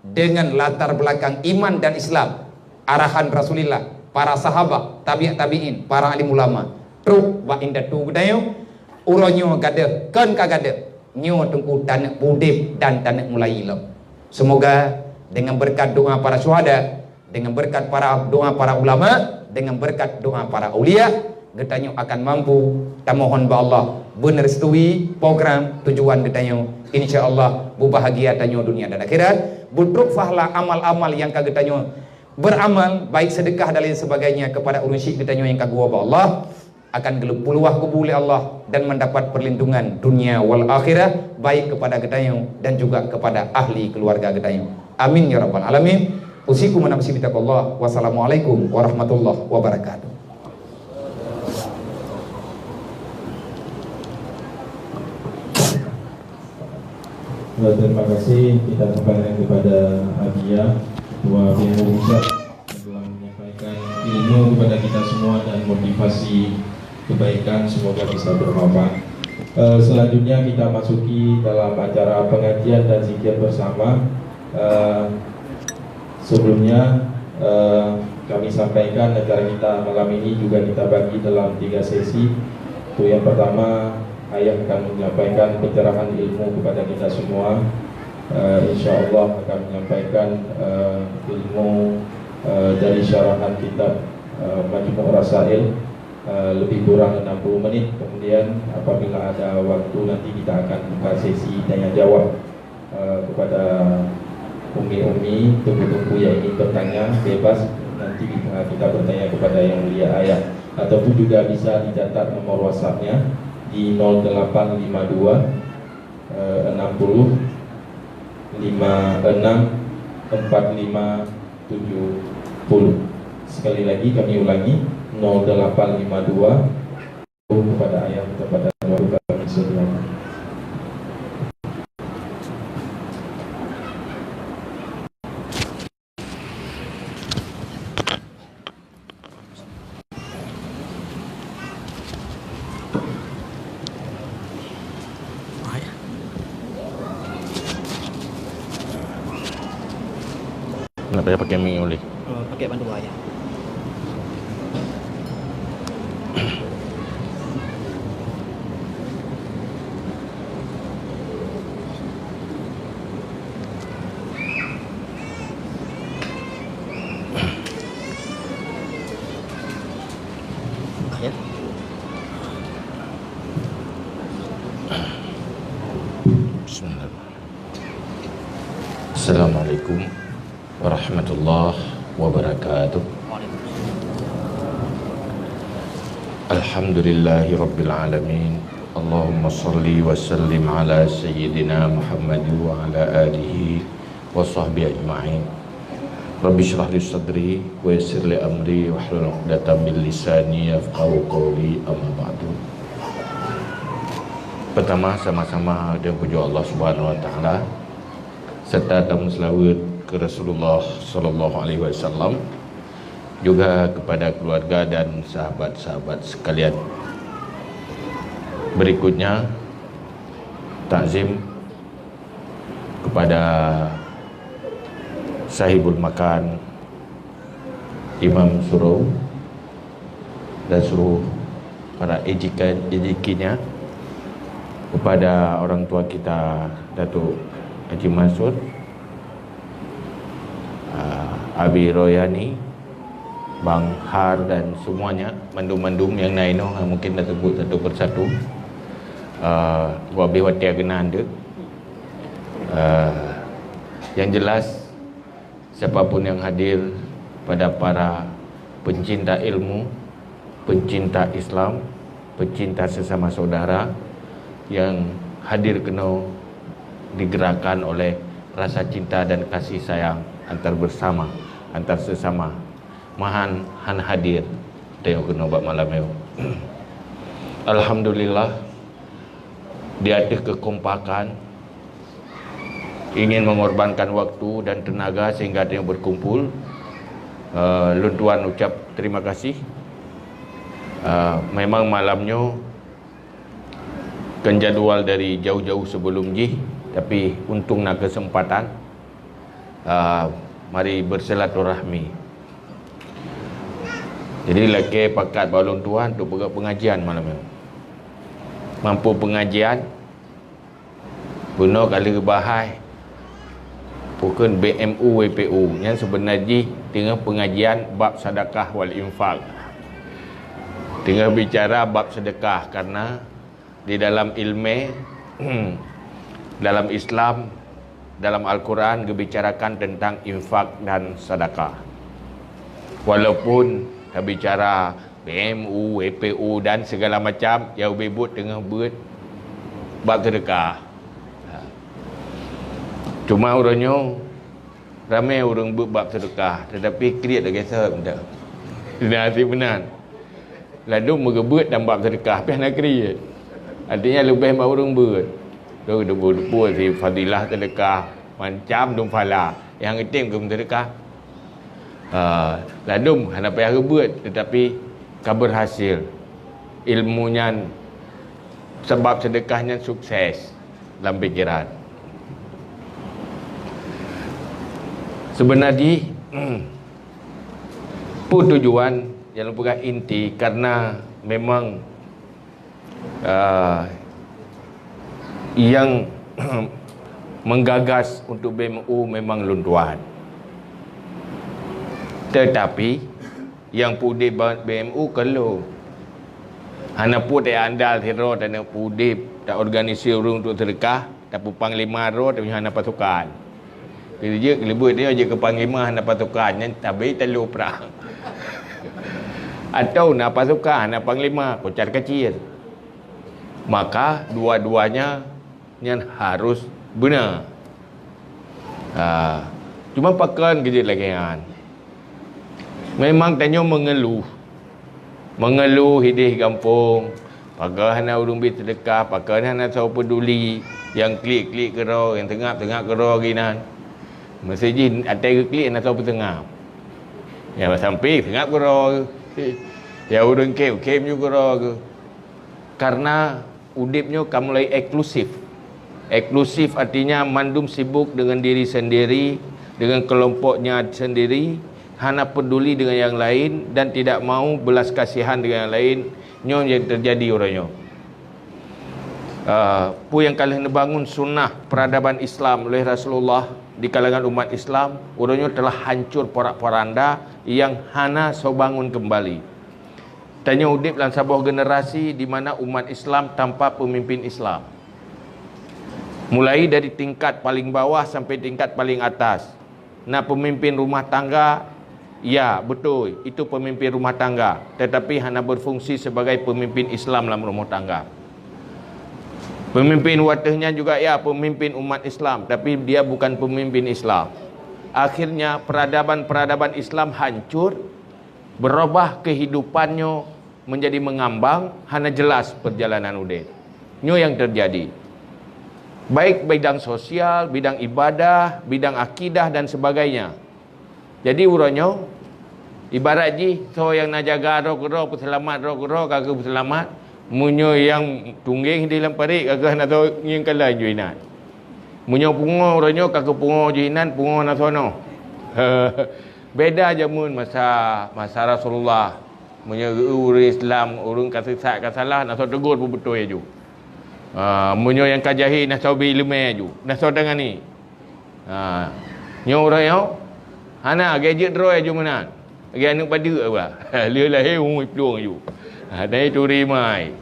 dengan latar belakang iman dan Islam, arahan Rasulullah, para sahabat, tabi'ut tabi'in, para alim ulama, trok bak indatu geutanyoe, uroe nyoe gadôh, kon ka gadôh, nyoe teungku taneuk udeb dan taneuk mulai lom. Semoga dengan berkat doa para syuhada, dengan berkat para doa para ulama, dengan berkat doa para aulia, geutanyoe akan mampu. Tamohon bak Allah beureustui program tujuan geutanyoe. Insya Allah, beubahagia tanyoe dunia dan akhirat. Beutrok pahala amal-amal nyang ka geutanyoe beramal, baik sedekah dan lain sebagainya kepada ureuëng syik geutanyoe nyang ka geuwoe bak Allah, akan geupeuleubah kubu lé Allah dan mendapat perlindungan dunia wal akhirah, baik kepada geutanyoe dan juga kepada ahli keluarga geutanyoe. Amin ya rabbal alamin. Usikum wa nafsi bitaqwallah. Wassalamualaikum warahmatullahi wabarakatuh. Ya, terima kasih kita kembalikan kepada Abiya, Ketua B M U Pusat, yang telah menyampaikan ilmu kepada kita semua dan motivasi kebaikan, semoga bisa bermanfaat. Eh, selanjutnya kita masuki dalam acara pengajian dan zikir bersama. Eh, sebelumnya, eh, kami sampaikan acara kita malam ini juga kita bagi dalam tiga sesi. Untuk yang pertama, Ayah akan menyampaikan pencerahan ilmu kepada kita semua. Eh, insya Allah akan menyampaikan, eh, ilmu, eh, dari syarahan kitab, eh, Majmu' Rasail, eh, lebih kurang enam puluh menit. Kemudian apabila ada waktu, nanti kita akan buka sesi tanya jawab, eh, kepada umi-umi, teungku-teungku yang ingin bertanya, bebas, nanti kita, kita bertanya kepada Yang Mulia Ayah. Ataupun juga bisa dicatat nomor WhatsApp-nya di nol delapan lima dua, eh, enam puluh, lima enam, empat lima tujuh puluh. Sekali lagi kami ulangi, nol delapan lima dua, kepada Ayah, kepada keluarga kami semua. Nak payah pakai mic boleh. Oh, pakai bantu ayah. Assalamualaikum warahmatullahi wabarakatuh. Alhamdulillahirabbilalamin. Allahumma salli wa sallim ala sayyidina Muhammad wa ala alihi wa sahbihi ajma'in. Rabbi shrah li sadri wa yassir li amri wahlul 'uqdatam min lisani yafqahu qawli, amma ba'du. Pertama, sama-sama dengan puji Allah Subhanahu wa Taala, serta tamu selawat ke Rasulullah sallallahu alaihi wasallam, juga kepada keluarga dan sahabat-sahabat sekalian. Berikutnya, takzim kepada sahibul makan, Imam Surau, dan seluruh para ejikan, ejikinya, kepada orang tua kita, Datuk Haji Mansur, ah, Abi Royani, Bang Har dan semuanya, mandum-mandum nyang na inoe, mungkin dah sebut satu persatu. Ah, wabih watée keunan tu. Ah, yang jelas, siapapun yang hadir, pada para pencinta ilmu, pencinta Islam, pencinta sesama saudara yang hadir keunoe digerakkan oleh rasa cinta dan kasih sayang antar bersama, antar sesama. Mahan han hadir teuh keunoe bak malam nyoe. Alhamdulillah, di ateueh kekompakan, ingin mengorbankan waktu dan tenaga sehingga tanyoe berkumpul. Eh, lôn tuan ucap terima kasih. Eh, memang malam nyoe kan jadual dari jauh-jauh sebelum jih, tapi untung na kesempatan, eh, mari bersilaturahmi. Jadi, lakée pakat bak lôn tuan untuk peugah pengajian malam nyoe. Mampu pengajian, bunoe ka lheueh bahai, bukon B M U W P U. Nyan seubeuna jih teungoh pengajian bab sedekah wal infak. Teungoh bicara bab sedekah, karena di dalam ilmu, dalam Islam, dalam Al-Quran geubicarakan tentang infak dan sedekah. Walaupun tabicara B M U, W P U dan segala macam, nyang ubé buet teungoh beuet bab sedekah. Ha. Cuma uroe nyoe ramé ureuëng beuet bab sedekah, tetapi kriet lagée seb dah. Nah, si meunan. Ladôm meugeubeuet dan bab sedekah, pih na kriet. Artinya leubeh bak ureuëng beuet. Tu debu-debu si fadilah sedekah, macam dum phala nyang item keu sedekah. Ah, ladôm hana payah geubeuet, tetapi ka berhasil. Ilmu nyan, sebab sedekah nyan sukses lam pikiran. Sebenarnya, peue tujuan nyang lôn peugah inti, karena memang, ah, yang menggagas untuk B M U memang lôn tuan. Tetapi, nyang peuudeb B M U kon lôn. Hana peue teuandal sidroe tanyoe peuudeb, taorganisir ureuëng untuk sedekah, tapeupanglima droe, tapi hana pasukan. Keu jeuet, keuleubeuet nyoe jeuet keu panglima hana pasukan, nyan tabi talu prang. Atau na pasukan, hana panglima, kocar kacir. Maka dua-duanya nyan harus beuna. Ha, cuma pakon keu jeuet lagée nyan. Memang tanyoe mengeluh. Mengeluh idéh gampông, pakon hana ureuëng bri sedekah, pakon hana soe peduli, nyang klik-klik keudroe, nyang seungab-seungab keudroe ginan. Meusijih até geuklik hana soe peuseungab. Nyang sampé seungab keudroe, nyang ureuëng khém, khém ju keudroe. Karena udeb nyoe ka mulai eksklusif. Eksklusif artinya mandum sibuk dengan diri sendiri, dengan kelompoknya sendiri, hana peduli dengan yang lain dan tidak mau belas kasihan dengan yang lain. Nyoe yang terjadi uroe nyoe. Ah, peue nyang ka lheueh neubangun sunnah peradaban Islam oleh Rasulullah di kalangan umat Islam, uroe nyoe telah hancur porak-poranda yang hana soe bangun kembali. Tanyoe udeb lam saboh generasi di mana umat Islam tanpa pemimpin Islam. Mulai dari tingkat paling bawah sampai tingkat paling atas. Na pemimpin rumah tangga, ya, betul, itu pemimpin rumah tangga, tetapi hana berfungsi sebagai pemimpin Islam lam rumah tangga. Pemimpin wateuh nyan juga, ya, pemimpin umat Islam, tapi dia bukan pemimpin Islam. Akhirnya, peradaban-peradaban Islam hancur, berubah kehidupan nyoe menjadi mengambang, hana jelas perjalanan udeb. Nyoe yang terjadi. Baik bidang sosial, bidang ibadah, bidang akidah dan sebagainya. Jadi uroe nyoe, ibarat jih soe nyang na jaga droe keudroe, peuseulamat droe keudroe, ka geuseulamat, Meunyoe nyang tunggeng di lam parit, gagah na soe ngieng kalai ju inan. Meunyoe pungo uroe nyoe ka keu pungo ju inan, pungo na soe noe. Beda jameun masa, masa Rasulullah. Meunyoe ureuëng Islam, ureuëng ka sesat, ka salah, na soe tegur peubeutôi aju. Ha, meunyoe nyang ka jahé, na soe bi leumé aju, na soe tangani. Ha, nyoe uroe nyoe, hana, lagée jeuet droe aju meunan. Lagée aneuëk padeuek bah. Lheueh lahé, ui plueng aju. Ha, dan itu rimai.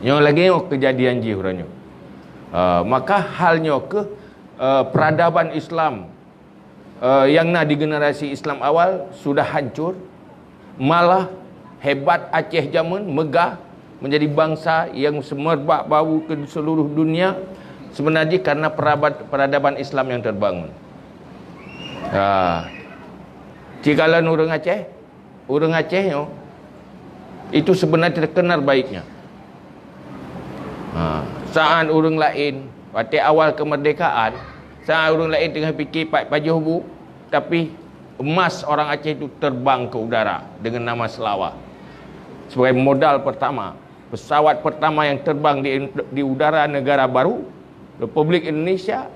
Nyoe lagée nyoe keujadian jih uroe nyoe. Ha, maka hal nyoe keuh, eh, peradaban Islam, eh, nyang na di generasi Islam awal sudah hancur, malah hebat Aceh jameun, megah, menjadi bangsa yang semerbak bau ke seluruh dunia, sebenarnya karena perabad-, peradaban Islam yang terbangun. Ha. Cikalon ureuëng Aceh, ureuëng Aceh nyoe, itu sebenarnya terkenal baiknya. Ha, saat ureuëng laén, watée awal kemerdekaan, saat ureuëng laén teungoh pikir pat pajoh bu, tapi emas orang Aceh itu terbang ke udara dengan nama Selawa. Sebagai modal pertama, pesawat pertama yang terbang di, di udara negara baru, Republik Indonesia,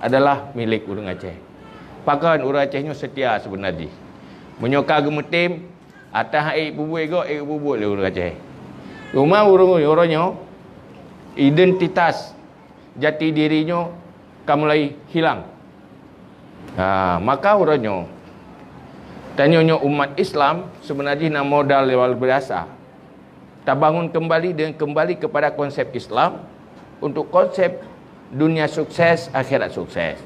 adalah milik ureuëng Aceh. Pakon ureuëng Aceh nyoe setia sebenarnya. Meunyoe ka geumeutem, atah ék peubuet gob, ék peubuet lé ureuëng Aceh. Cuma ureuëng, ureuëng nyoe, identitas jati diri nyoe ka mulai hilang. Ha, maka uroe nyoe, tanyoe nyoe umat Islam sebenarnya na modal luar biasa. Tabangun kembali dengan kembali kepada konsep Islam untuk konsep dunia sukses, akhirat sukses.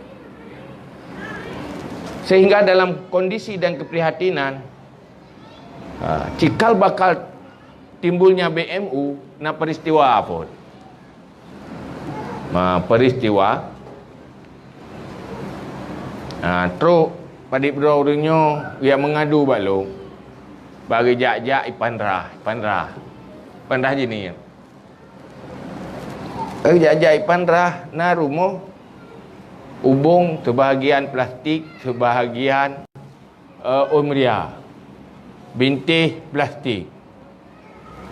Sehingga dalam kondisi dan keprihatinan, ha, cikal bakal timbulnya B M U na peristiwa apa? Ma, peristiwa, ha, trok padit droe ureuëng nyoe, geujak meungadu bak lôn. Bak geujak-jak ipandrah, ipandrah. Ipandrah jih nyan. Geujak-jak ipandrah na rumoh ubong, sebahagian plastik, sebahagian, eh, umria. Bintéh plastik.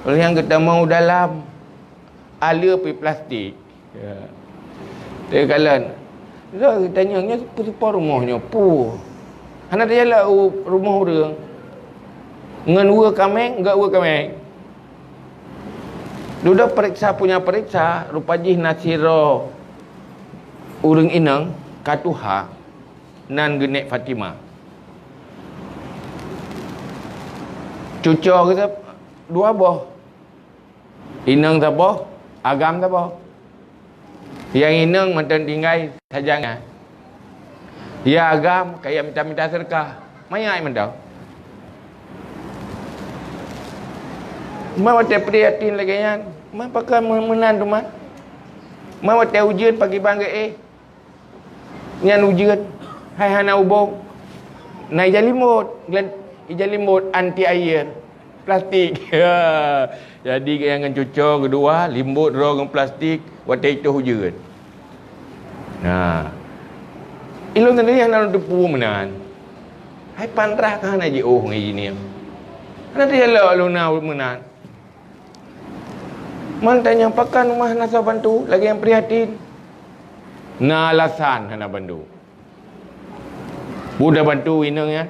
Oleh nyang geutamong u dalam, ale pih plastik. Ya. Teukalon. Lôn geutanyong, nyoe peue rumoh nyoe? Peue? Hana tajalok u rumoh ureuëng. Ngon weue kaméng, gak weue kaméng. Dudoe peuriksa punya peuriksa, rupa jih na sidroe ureuëng inong ka tuha, nan geunek Fatimah. Cuco geuh dua boh. Inong saboh, agam saboh. Nyang inong mantong tinggai sajangan. Ya agam, kaya mita-mita seudeukah. Manyak mantong. Ma watée prihatin lagée nyan, ma pakon meunan teuma. Ma watée ujeuen pakriban geuéh. Nyan ujeuen, hai hana ubong. Na ija limbot, glan-, ija limbot anti air, plastik. Jadi, gaya ngon cuco keudua, limbot droe ngon plastik, watée itoh ujeuen. Nah. Ilôn sendiri hana lôn teupeu meunan. Hai pandrah ka hana jiôh ngon ijinéh. Hana teujalok lôn na meunan. Man tanyong pakon mah na soe bantu, lagée nyang prihatin. Na alasan hana bantu. Buda bantu inong nyan.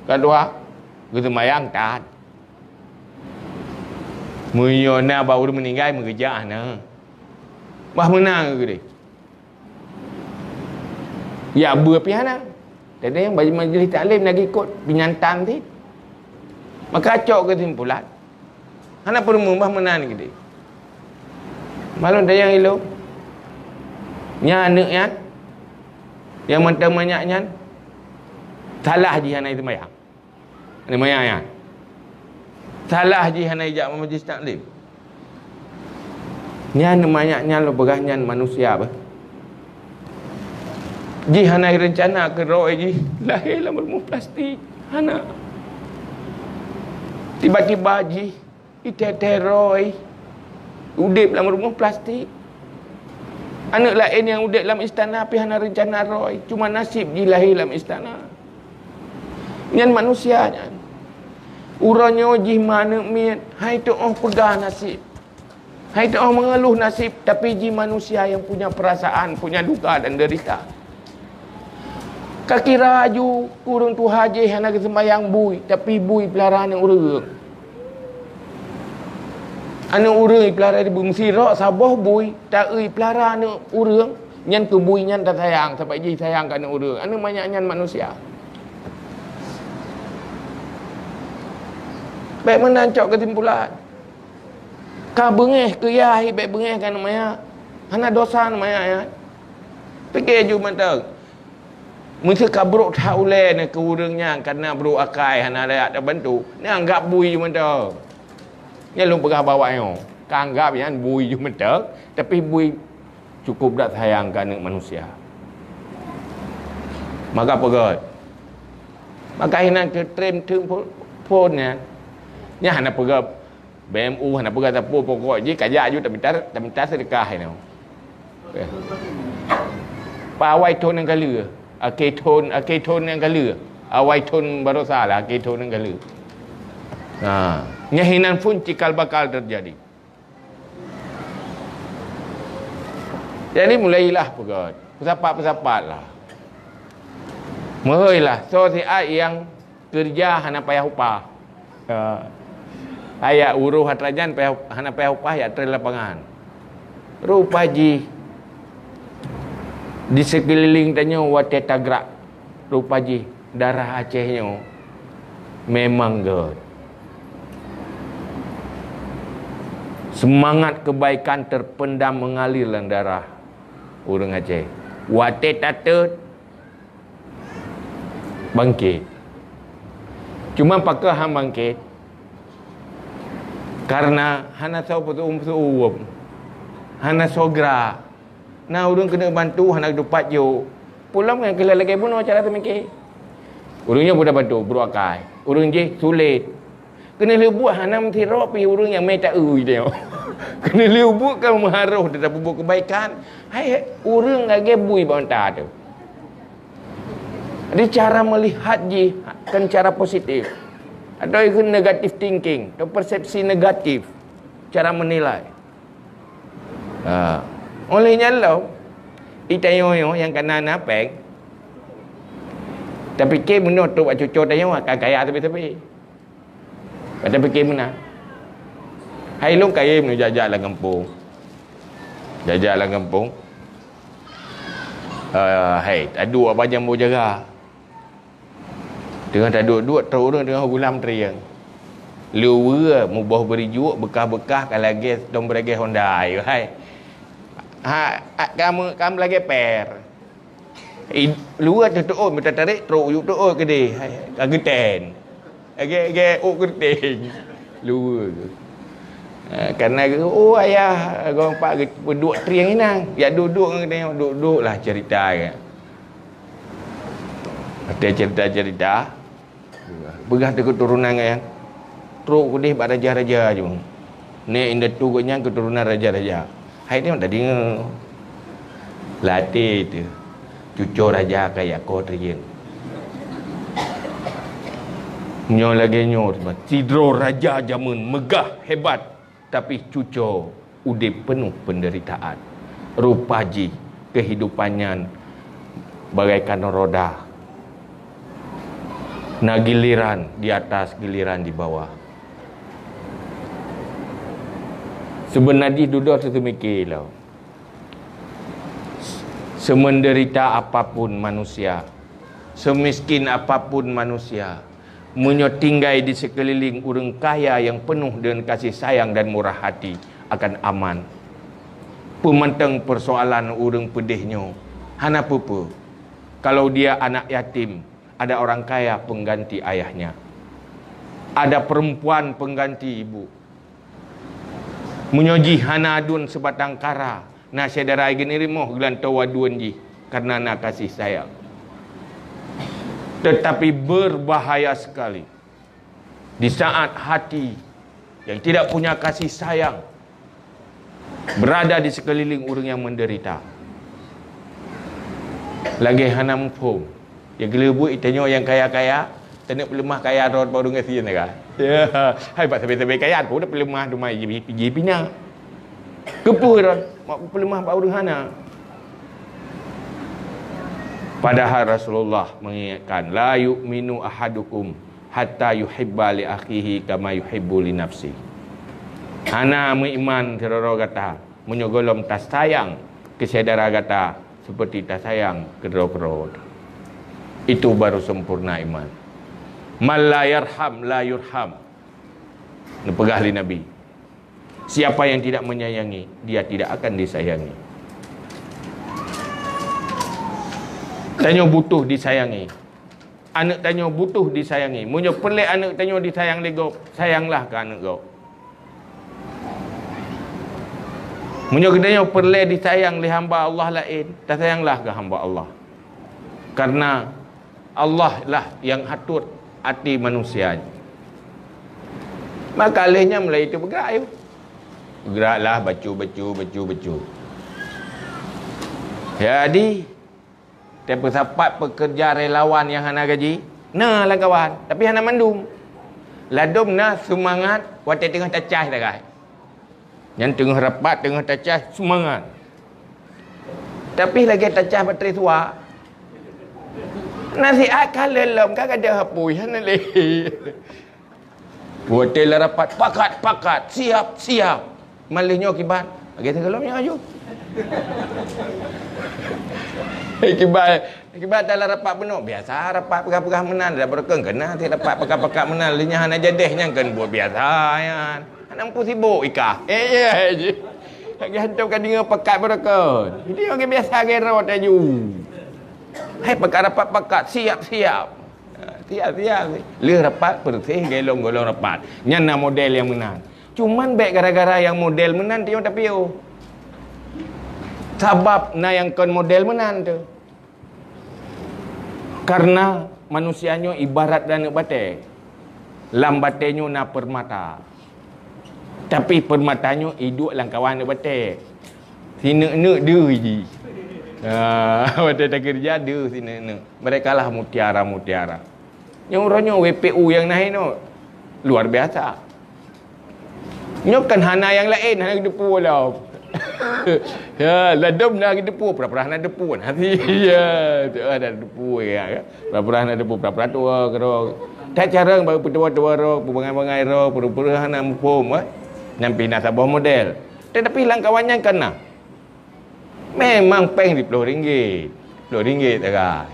Ka dua, geuseumayang that. Meunyoe na bak ureuëng meuninggai, meugeujak hana. Bah meunan geudeh. Ya, beu pih hana. Tadi bak majlis taklim lagi kot penyantang ti. Maka cok keusimpulan. Hana peurumoh bah meunan geude. Malon dayang ilong. Nya aneuk nyan. Yang mantong manyak nyan. Salah jih hana itu mayang. Hana mayang nyan. Salah jih hana ijak majlis taklim. Nyan manyak nyan lôn peugah nyan manusia bah. Jih hana rencana keu droe jih lahé lam rumoh plastik. Hana. Tiba-tiba jih itée-tée droe udeb lam rumoh plastik. Aneuk laén nyang udeb lam istana pih hana rencana droe, cuma naseb jih lahé lam istana. Nyan manusia nyan. Uroe nyoe jih ma aneuk miet, hai teu'oh peugah naseb. Hai teu'oh mengeluh naseb, tapi jih manusia yang punya perasaan, punya duka dan derita. Ka kira aju ureuëng tuha jih hana geuseumbahyang bui, tapi bui peulara aneuk ureuëng. Aneuk ureuëng ipeulara bui, meusirok saboh bui, ta-eu ipeulara aneuk ureuëng, nyan keu bui nyan tasayang, sabab jih sayang keu aneuk ureuëng. Aneuk manyak nyan manusia. Bék meunan cok keusimpulan. Ka beungéh keu yah, bék beungéh keu aneuk manyak. Hana dosa aneuk manyak nyan. Pike ju mantong. Meuseu ka brok that ulée nyan keu ureuëng nyan, karena brok akai hana layak tabantu, neuanggab bui ju mantong. Nyan lôn peugah bak awak nyoe, ka anggab nyan bui ju mantong, tapi bui cukup that sayang keu aneuk manusia. Maka peugét. Maka hinan keu trem teum phon nyan. Nyan hana peugét. B M U hana peugah sapeue, pokok jih kajak aju tamita, tamita seudeukah inoe. Okey. Awai thon nyang ka lheueh, akhé thon, akhé thon nyang ka lheueh. Awai thon baroesa lah, akhé thon nyang ka lheueh. Ha, nyan hinan phon cikal bakal teujadi. Jadi mulailah peugét, peusapat-peusapat lah. Meuhôi lah, soe siat nyang keureuja hana payah upah. Ya. Ayak uroe atra nyan payah, hana payah upah, jak trön lapangan. Rupa jih di sikeulileng tanyoe watée tagrak, rupa jih darah Aceh nyoe memang gét. Seumangat keubaikan teupendam meungalir lam darah ureuëng Aceh. Watée tatot, bangkét. Cuma pakon han bangkét? Karena hana soe peutuem-peutuem, hana soe grak. Na ureuëng keuneuk bantu, hana geutupat jok. Pulang nyang keuh lagée bunoe cara teumike. Ureuëng nyoe mudah bantu, brok akai. Ureuëng jih sulet. Keuneuk lheueh buet hana meusidroe pih ureuëng nyang mé ta-eu teuh. Keuneuk lheueh buet ka meuharôh teuh tapeubuet keubaikan. Hai ureuëng lagée bui bak mata teuh. Jadi cara melihat jih kan cara positif. Atau ikheun negative thinking, atau persepsi negatif cara menilai. Ha. Oleh nyan lom, i tanyoe nyang kana na péng, tapike meunoe trok bak cucoe tanyoe akan kaya sabe-sabe. Ka tapike meunan. Hai lôn kayém lôn jak-jak lam gampông. Jak-jak lam gampông. Ah, hai, taduek bak jambo jaga. Teungoh taduek-duek, trok ureuëng teungoh gulam trieng. Luweue muboh beurijuek beukah-beukah ka lagée tom beuragée honda, hai. Ha, ha, ka meu-, ka meulagée per. I, luweue teuh teuôt, meuta tarek trok ujuk teuôt keudeh, hai, ka geutén. Lagée, lagée ôk geureuteng. Luweue. Ha, karena geu-, oh, ayah, gob pak geu-, peuduek trieng inan. Jak duek-duek ngon geutanyoe, duek-duek lah cerita nyan. Watée cerita-cerita, peugah teuh keuturonan nyan, trok keudeh bak raja-raja ju. Nek indatu gobnyan keuturonan raja-raja. Hai nyoe tadeungoe. Latée teuh, cucoe raja ka jak koh trieng. Nyoe lagée nyoe, sidroe raja jameun meugah hebat. Tapi cucoe udeb peunoh peundeuritaan. Rupa jih keuhidupan nyan bagaikan roda. Na giliran di atas, giliran di bawah. Seubeuna jih dudoe teuteumike lom. Semenderita apapun manusia, semiskin apapun manusia, meunyoe tinggai di sikeulileng ureuëng kaya nyang peunoh deungon kasih sayang dan murah hati, akan aman. Peumantong peusoalan ureuëng peudeh nyoe, hana peue-peue. Kalau dia anak yatim, ada orang kaya pengganti ayahnya. Ada perempuan pengganti ibu. Meunyoe jih hana aduen seubatang kara, na syedara geuneurimoh geulantoe aduen jih kareuna na kasih sayang. Tetapi berbahaya sekali di saat hati yang tidak punya kasih sayang berada di sekeliling ureuëng nyang menderita. Lagée hana muphom, ya geuleubuet tanyoe nyang kaya-kaya, Taneuk peuleumah kaya droe bak ureuëng gasien ka. Ya, hai bak sabe-sabe kaya pun dah peuleumah dumai ji, ji pina. Keupeue droe mak peuleumah bak ureuëng hana. Padahal Rasulullah mengingatkan, "La yu'minu ahadukum hatta yuhibba li akhihi kama yuhibbu li nafsi." Hana meuiman sidroe gata meunyoe gohlom tasayang keu syedara gata seperti tasayang keu droe-droe. Itu baru sempurna iman. "Man la yarham la yurham." Neupeugah lé Nabi, "Siapa yang tidak menyayangi, dia tidak akan disayangi." Tanyoe butuh disayangi. Aneuëk tanyoe butuh disayangi. Meunyoe peureulée aneuëk tanyoe disayang lé gob, sayanglah keu aneuëk gob. Meunyoe geutanyoe peureulée disayang lé hamba Allah laén, tasayanglah keu hamba Allah. Karena Allah lah yang atur hati manusia. Maka lheueh nyan mulai itu bergerak ayu. Bergeraklah bacu, bacu, bacu, bacu. Jadi, tapeusapat pekerja relawan nyang hana gaji, na lam kawan, tapi hana mandum. Ladom na seumangat watée teungoh tacah tagai. Nyan teungoh rapat, teungoh tacah, seumangat. Tapi lagée tacah baterai suak. Nasihat ka lom, ka gadôh hapui, hana lé. Watée lam rapat, "Pakat, pakat, siap, siap." Malah nyoe kiban, lagée sigohlom nyoe aju. Kiban, kiban dalam rapat bunoe, biasa rapat peugah-peugah meunan, dak beureukeun keunan si rapat pakat-pakat meunan, lé nyan hana jadeh nyan kan buet biasa nyan. Hana mampu sibok ikah. Eh, ya, ji. Lagée hantom ka deungoe pakat beureukeun. Jadi, lagée biasa gero taju. Hai, pakat rapat pakat, siap, siap. Ha, siap, siap. Lheueh rapat, peureuseh, golom-golom rapat. Nyan na model nyang meunan. Cuman bék gara-gara nyang model meunan, tiong tapiôh. Sabab na nyang kon model meunan tu. Karena manusia nyoe ibarat aneuëk batée. Lam batée nyoe na peurmata. Tapi peurmata nyoe iduek lam kawan aneuëk batée. Sineuk-neuk deuh ji. Ha, watée takeureuja deuh sineuk-neuk. Merekalah mutiara-mutiara. Nyang uroe nyoe W P U nyang na inoe luar biasa. Nyoe kan hana nyang laén, hana geuteupeue lom. Ya, ladom na geuteupeue, pura-pura hana teupeue. Nah, ya, tu ada teupeue ya, ya. Pura-pura hana teupeue, pura-pura tuwoe keudroe. That carông bak peutuwoe-tuwoe droe, peubangai-bangai droe, peureuh-peureuh hana muphom, eh. Nyan pih na saboh model. Tetapi lam kawan nyan kan na. Memang péng siploh ringgit, siploh ringgit sagai.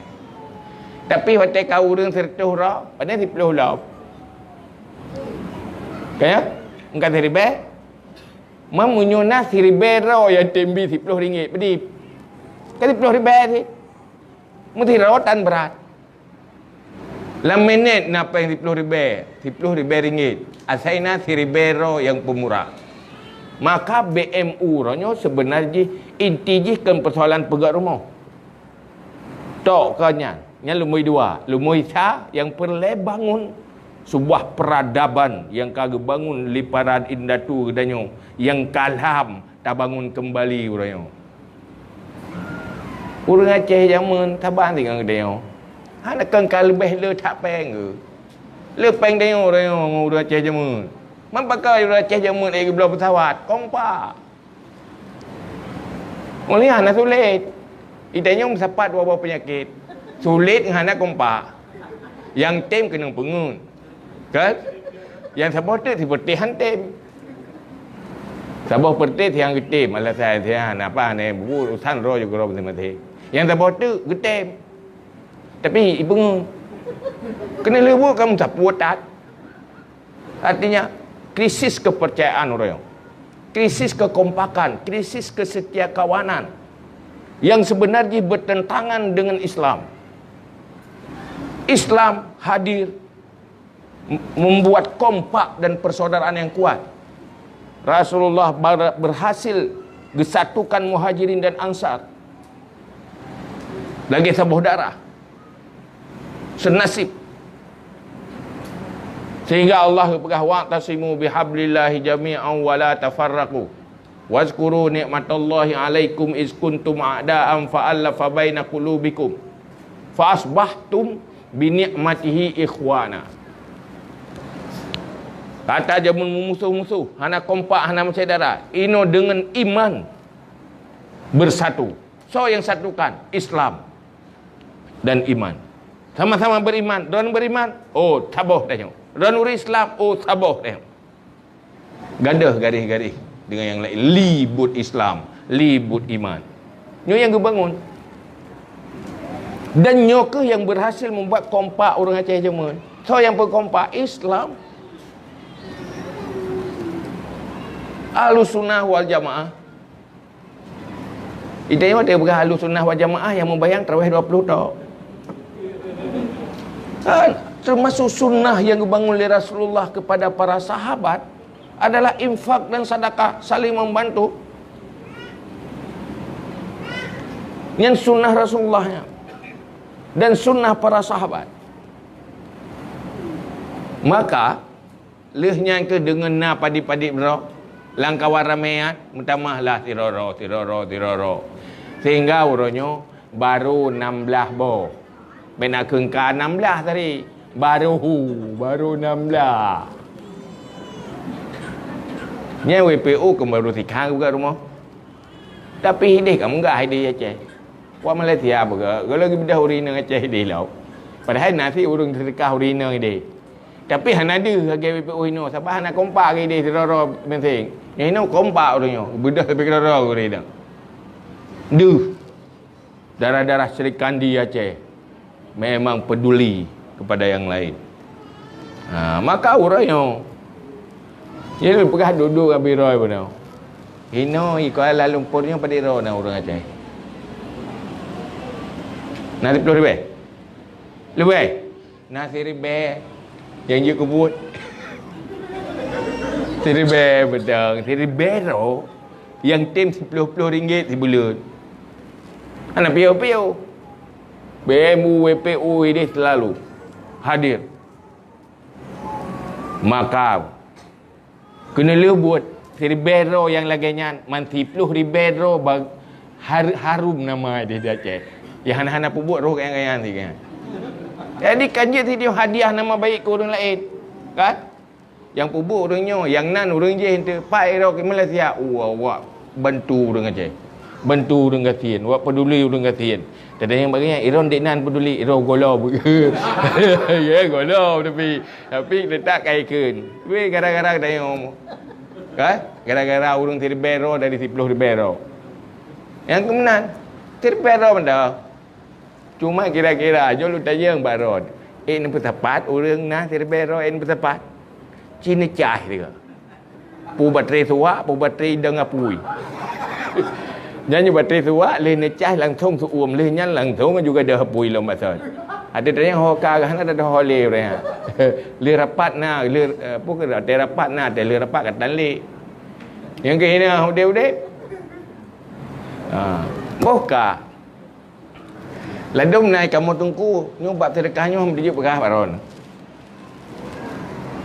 Tapi watée ka ureuëng sireutôh droe, padahai siploh lom. Ka ya? Engka siribée? Meunyoe na siribée droe nyang tem bi siploh ringgit, padum? Ka siploh ribée cit. Meusidroe tan brat. Lam minét na péng siploh ribée, siploh ribée ringgit. Asai na siribée droe nyang peumurah. Maka B M U uroe nyoe seubeuna jih, inti jih kon peusoalan peugét rumoh. Tok keu nyan, nyan lumboi dua. Lumboi sa nyang peureulée bangun sebuah peradaban nyang ka geubangun lé para indatu geutanyoe nyang ka lham tabangun keumbali uroe nyoe. Ureuëng Aceh jameun saban singoh geutanyoe. Hana kon ka leubeh le that péng geuh. Le péng tanyoe uroe nyoe ngon ureuëng Aceh jameun. Man pakon ureuëng Aceh jameun ék geubloe peusawat, kompak. Mulia hana sulet. Geutanyoe meusapat dua boh peunyakét. Sulet ngon hana kompak. Nyang tem keunong peungeut. Kan? Nyang saboh teuk sipeureuté han tem. Saboh peureuté siang geutem, alasan siang, apa ni, buku urusan roh juga roh masing-masing. Nyang saboh teuk geutem. Tapi ipeungeut. Keuneuk leubuet kamu sapeue that. Artinya, krisis kepercayaan orang. Krisis kekompakan, krisis kesetiakawanan yang sebenarnya bertentangan dengan Islam. Islam hadir m-, membuat kompak dan persaudaraan yang kuat. Rasulullah ber-, berhasil gesatukan Muhajirin dan Ansar lagi saboh darah, senasib. Sehingga Allah peugah, "Wa'tasimu bihablillahi jami'an wa la tafarraqu. Wazkuru ni'matallahi 'alaikum iz kuntum a'da'an fa'allafa baina qulubikum. Fa asbahtum bi ni'matihi ikhwana. Kata jameun meumusoh-musoh, hana kompak, hana meusyedara. Inoe deungon iman bersatu. Soe nyang satukan? Islam dan iman. Sama-sama beriman. Droeneuh beriman, oh, saboh tanyoe. Droeneuh ureuëng Islam, oh, saboh tanyoe. Gadoh garéh-garéh deungon nyang laén. Li buet Islam, li buet iman. Nyoe nyang geubangun. Dan nyoe kheueh nyang berhasil membuat kompak ureuëng Aceh jameun. Soe nyang peukompak? Islam. Ahlussunnah wal Jamaah. Di tanyoe watée peugah Ahlussunnah wal Jamaah nyang meumbahyang tarawih dua puluh tok. Kan? Termasuk sunnah yang dibangun oleh Rasulullah kepada para sahabat adalah infak dan sedekah, saling membantu. Nyan sunnah Rasulullah nyan. Dan sunnah para sahabat. Maka, lheueh nyan kheueh deungon na padit-padit droe, lam kawan ramé nyan, meutamah lah sidroe-droe, sidroe-droe, sidroe-droe. Sehingga uroe nyoe baru nam blaih boh. Bèk na kheun ka nam blaih tadi. Baru, baru nam blaih. Nyan W P O keu baru sikhan geupeugah rumoh. Tapi hideh ka meugah hideh Aceh. Wak Malaysia peugah, kalau geubeudôh ureueng inong Aceh hideh lom. Padahai na sit ureueng seudeukah ureueng inong hideh. Tapi hana deuh lagèe W P O inoe, sabab hana kompak hideh sidroe-droe meunteng. Nyang inoe kompak ureueng nyoe, beudôh tapi keudroe-droe ureueng inong. Deuh. Darah-darah Sri Kandi Aceh memang peduli kepada yang lain. Ha, maka uroe nyoe, jadi peugah duek-duek ngon Abi Roy bunoe. Inoe i Kuala Lumpur nyoe padit droe na ureueng Aceh? Na siplôh ribèe? Leubeh? Na siribèe nyang jeuet keu buet. Siribèe beudang, siribèe droe nyang tem siplôh-plôh ringgit sibuleuen. Hana piôh-piôh. B M U, W P U ideh selalu hadir. Maka keuneulheueh buet siribèe droe nyang lagèe nyan, man siplôh ribèe droe ba-, har-, harum nama ideh di Aceh. Nyang hana-hana peubuet roh ganyang-ganyang sigoe. Jadi kan jeuet sidroe hadiah nama baik keu ureueng laén. Kan? Nyang peubuet ureueng nyoe, nyang nan ureueng jéh eunteuk, pai droe keu Malaysia, wah, wah, bantu ureueng Aceh. Bantu ureueng gasien, wak peduli ureueng gasien. Teudeungoe bak geuhnyan, iron dek nan peduli, iron golo. Ya, golo tapi, tapi teutap ka ikheun. Weh, gara-gara geutanyoe. Kan? Gara-gara ureueng siribèe droe dari siplôh ribèe droe. Nyang keumeunang, siribèe droe mantong. Cuma kira-kira, jeuet lôn tanyong bak droe. Eh, neupeusapat ureueng na siribèe droe, eh, neupeusapat. Ci neucah sigoe. Peue batri suwak, peue batri idong apui. Nyan nyoe batri suwak, lheueh neucah langsong seu-uem, lheueh nyan langsong juga deuh apui lom basan. Ada tanyong ho ka, hana ada ho lé ureueng. Lheueh rapat na, lheueh, eh, peue keu, ada rapat na, ada lheueh rapat ka tan lé. Nyang keu hina udeb-udeb. Ha, boh ka. Ladôm na i kamoe teungku, nyoe bab seudeukah nyoe hana jeuet peugah bak droeneuh.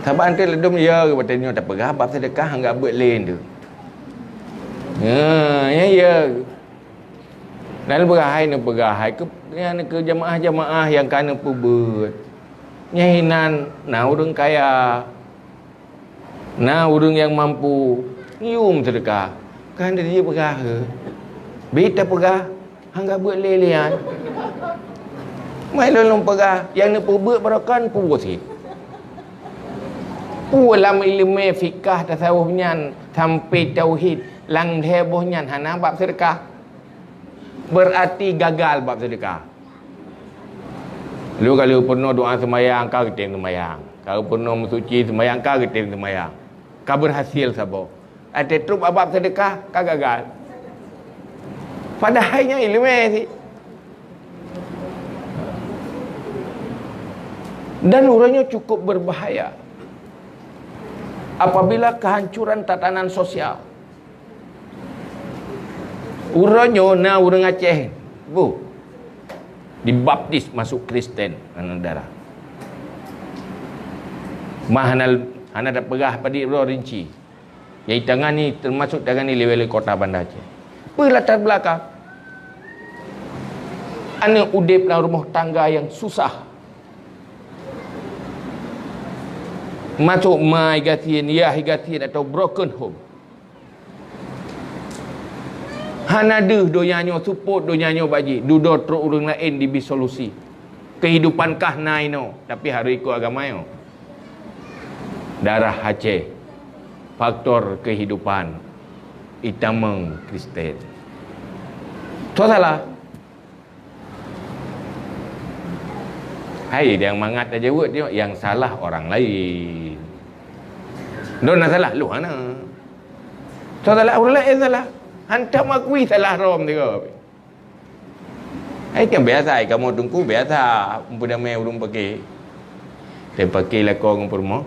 Sabab eunteuk ladôm ya geuh watèe nyoe tapeugah bab seudeukah anggap beuet lé eunteuk. Ya, ya, ya. Dan peugah hai neupeugah hai keu, nyan keu jamaah-jamaah nyang ka neupeubeuet. Nyan hinan na ureueng kaya. Na ureueng nyang mampu, yum seudeukah. Kan dia peugah, eh. Bit tapeugah, anggap beuet lé-lé nyan. Mai lôn lôn peugah, nyang neupeubeuet barokan peue cit. Peue lam ileumèe fikah tasawuf nyan sampai tauhid, lam lhèe boh nyan hana bab seudeukah. Beurati gagal bab seudeukah. Lheueh ka lheueh peurunoe doa seumayang, ka geutem seumayang. Ka peurunoe meusuci seumayang, ka geutem seumayang. Ka beurhasil saboh. Até trôk bab seudeukah, ka gagal. Padahai nyan ileumèe cit. Dan uroe nyoe cukup berbahaya apabila kehancuran tatanan sosial. Uroe nyoe na ureueng Aceh, bu, dibaptis masuk Kristen, aneuk dara. Mah hana, hana tapeugah padit droe rinci. Nyang ditangani, teumasuk tangani lé wali kota Banda Aceh. Peue latar belakang? Aneuk udeb lam rumoh tangga nyang susah. Masuk ma i gasien, yah i gasien atau broken home. Hana deuh donya nyoe seupôt, donya nyoe bak jih, dudoe trok ureuëng laén jibi solusi. Keuhidupan kah na inoe, tapi harôh ikôt agama nyoe. Darah Aceh, faktor keuhidupan itamong Kristen. Soe salah? Hai, nyang mangat tajaweueb nyoe, yang salah orang lain. Droe na salah, lôn hana. Soe salah, ureuëng laén salah. Hantom akui salah droe tiga. Hai, kan biasa, hai, kamoe teungku biasa, meupeudamé ureuëng paké. Teupaké lakoe ngon peurumoh.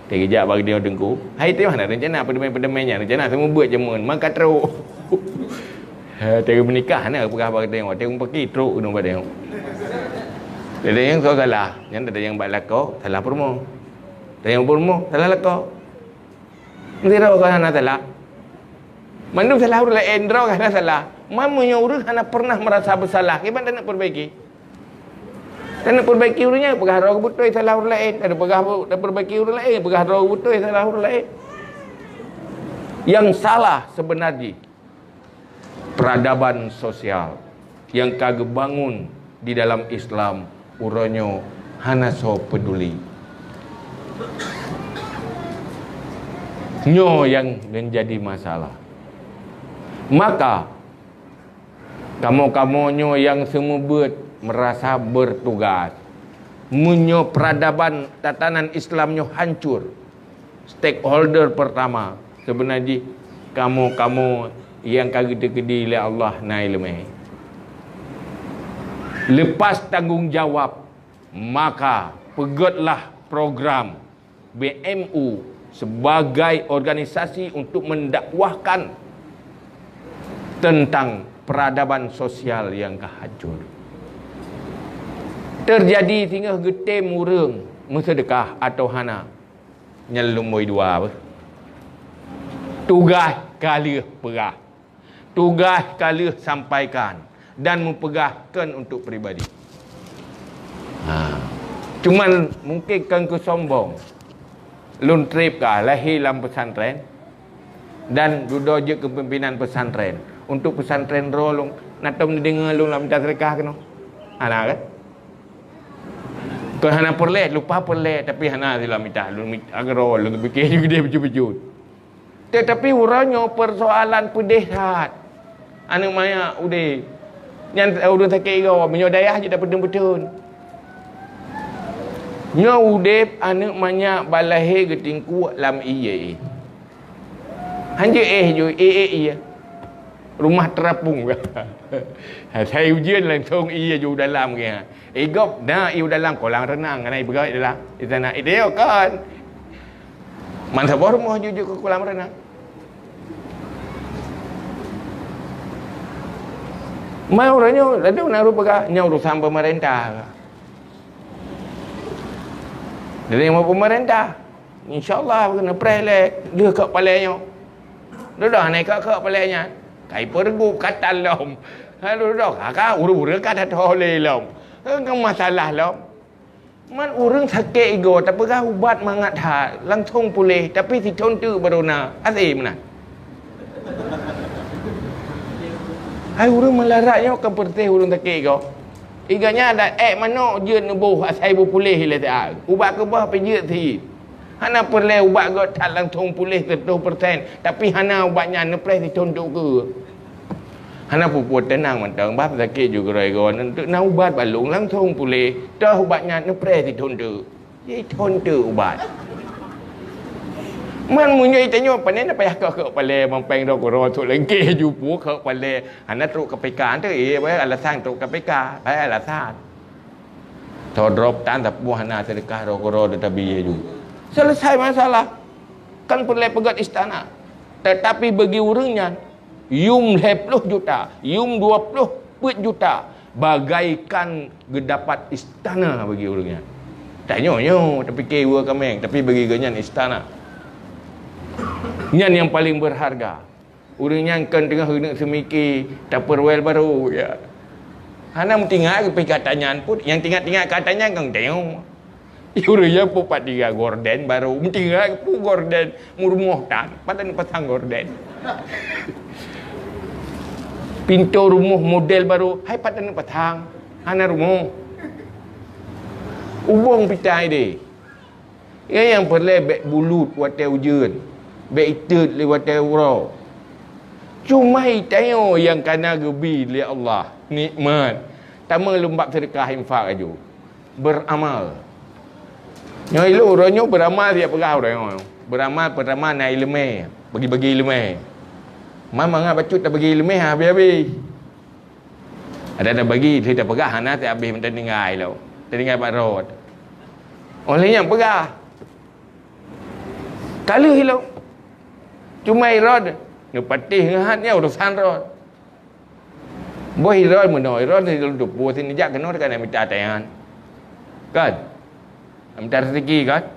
Teugeujak bak geutanyoe teungku. Hai, teuh hana rencana peudamé-peudamé nyan, rencana seumeubeuet jameun, maka trok. Ha, teuh meunikah hana peugah bak geutanyoe, teuh meupaké trok keunoe bak tanyoe. Teuh nyang soe salah, nyan teuh nyang bak lakoe, salah peurumoh. Teuh nyang peurumoh, salah lakoe. Sidroe ka hana salah. Mandum salah ureuëng laén, droe ka hana salah. Man meunyoe ureuëng hana pernah merasa bersalah, kiban taneuk perbaiki. Taneuk perbaiki ureuëng nyan, peugah droe beutôi salah ureuëng laén. Taneuk peugah bu-, taneuk perbaiki ureuëng laén, peugah droe beutôi salah ureuëng laén. Yang salah sebenarnya peradaban sosial yang ka geubangun di dalam Islam uroe nyoe hana soe peuduli. Nyoe nyang menjadi masalah. Maka, kamoe-kamoe nyoe nyang seumeubeuet meurasa bertugas. Meunyoe peradaban tatanan Islam nyoe hancur, stakeholder pertama, seubeuna jih kamoe-kamoe nyang ka geuteukeudi lé Allah na iéleumé. Lepas tanggong jawab, maka peugötlah program B M U sebagai organisasi untuk mendakwahkan tentang peradaban sosial nyang ka hancur. Teujadi singoh geutem ureuëng meuseudeukah atawa hana, nyan lumboi dua beuh. Tugaih ka lheueh peugah, tugaih ka lheueh sampaikan dan meupeugah kon untuk pribadi. Ha. Cuman mungkin kon keu sombong. Lôn treb ka lahé lam pesantren dan dudoe jeuet keu pimpinan pesantren. Untuk pesantren droe lôn, na tom neudeungoe lôn lam mita seudeukah keunoe? Hana kan? Kon hana peureulée, lupa peureulée, tapi hana silam mita. Lôn mita keudroe, lôn pike ju geudeh beujeuet-beujeuet. Tetapi uroe nyoe persoalan peudeh that. Aneuëk manyak udeb. Nyan ureuëng sakét igoe, meunyoe dayah jeuet dapeuteun-peuteun. Nyoe udeb aneuëk manyak ban lahé geutingkuek lam ié. Hanjeuet éh ju, éh, éh, ié. Rumah terapung. Asai ujeuen langsong ié ju dalam ke. Igop na ié dalam kolam renang, ngena ipeugah dalam. Di sana, itu kan. Man saboh rumoh jujur keu kolam renang. Mai ureuëng nyoe, lalu na ureuëng peugah, nyoe urusan pemerintah. Jadi, mau pemerintah, insya Allah, kena preh lé, lheueh kok palée nyoe. Dudoe hana kok-kok palée nyan. Kai peureugup katan lom. Lalu dudoe, ka, ka, ureuëng-ureuëng ka tatho lé lom. Kan masalah lom. Man ureuëng sakét igoe tapeugah ubat mangat that, langsong puléh, tapi sithon teuk baru na. Até meunan. Hai ureuëng meularat nyoe ka peureuséh ureuëng sakét igoe. Igoe nyan adak ék manok jeuet neuboh asai beupuléh lé siat. Ubat keubah pih jeuet sit. Hana peureulée ubat göt that langsong puléh seratus persen, tapi hana ubat nyan neupreh sithon teuk keue. Hana peue-peue teunang mantong, bah sakét ju keudroe-droe, na ubat balong langsong puléh, toh ubat nyan neupreh sithon teuk. Sithon teuk ubat. Man meunyoe tanyoe pane na payah kok-kok palée mampeng droe keudroe, trok lengkeh ju pu kok palée, hana trok K P K teuh, eh, bah alasan trok K P K, bah alasan. Tho drop tan sapeue hana seudeukah droe keudroe tabi ju. Selesai masalah. Kan peureulée peugöt istana. Tetapi bagi ureuëng nyan, yum lhée ploh juta, yum dua ploh peuet juta, bagaikan geudapat istana bagi ureuëng nyan. Tanyoe nyoe tapike iwoe kaméng, tapi bagi geuh nyan istana. Nyan nyang paleng beurharga. Ureuëng nyan kon teungoh geuneuk seumike tapeuruwel barô, ya. Hana meutingat keu kata nyan pun, nyang tingat-tingat kata nyan kon tanyoe. Ureueng nyan peupat tinggai gorden baru, meutinggai peue gorden, meurumoh tan, pat taneuk pasang gorden. Pintoe rumoh model baru, hai pat taneuk pasang, hana rumoh. Ubong pitai deh. Nyang peureulée bék bulut watée ujeuen, bék itot lé watée uroe. Cuma tanyoe nyang kana geubi lé Allah nikmat, tamong lom bab seudeukah infak laju. Beuramal. Nyoe ilôn uroe nyoe beuramal siat peugah uroe nyoe. Beuramal peurtama na iéleumé, bagi-bagi iéleumé. Man mangat bacut tabagi iéleumé habéh-habéh. Ada tabagi, lheueh tapeugah hana siat habéh meunan tinggai lom. Tinggai bak rot. Óh lheueh nyan peugah. Ka lheueh ilôn. Cuma irot neupatéh ngon hat nyan urusan rot. Boh irot meunoe, irot lôn tupeue sinijak keunoe ka na mita teuh nyan. Kan? Mita rezeki kan?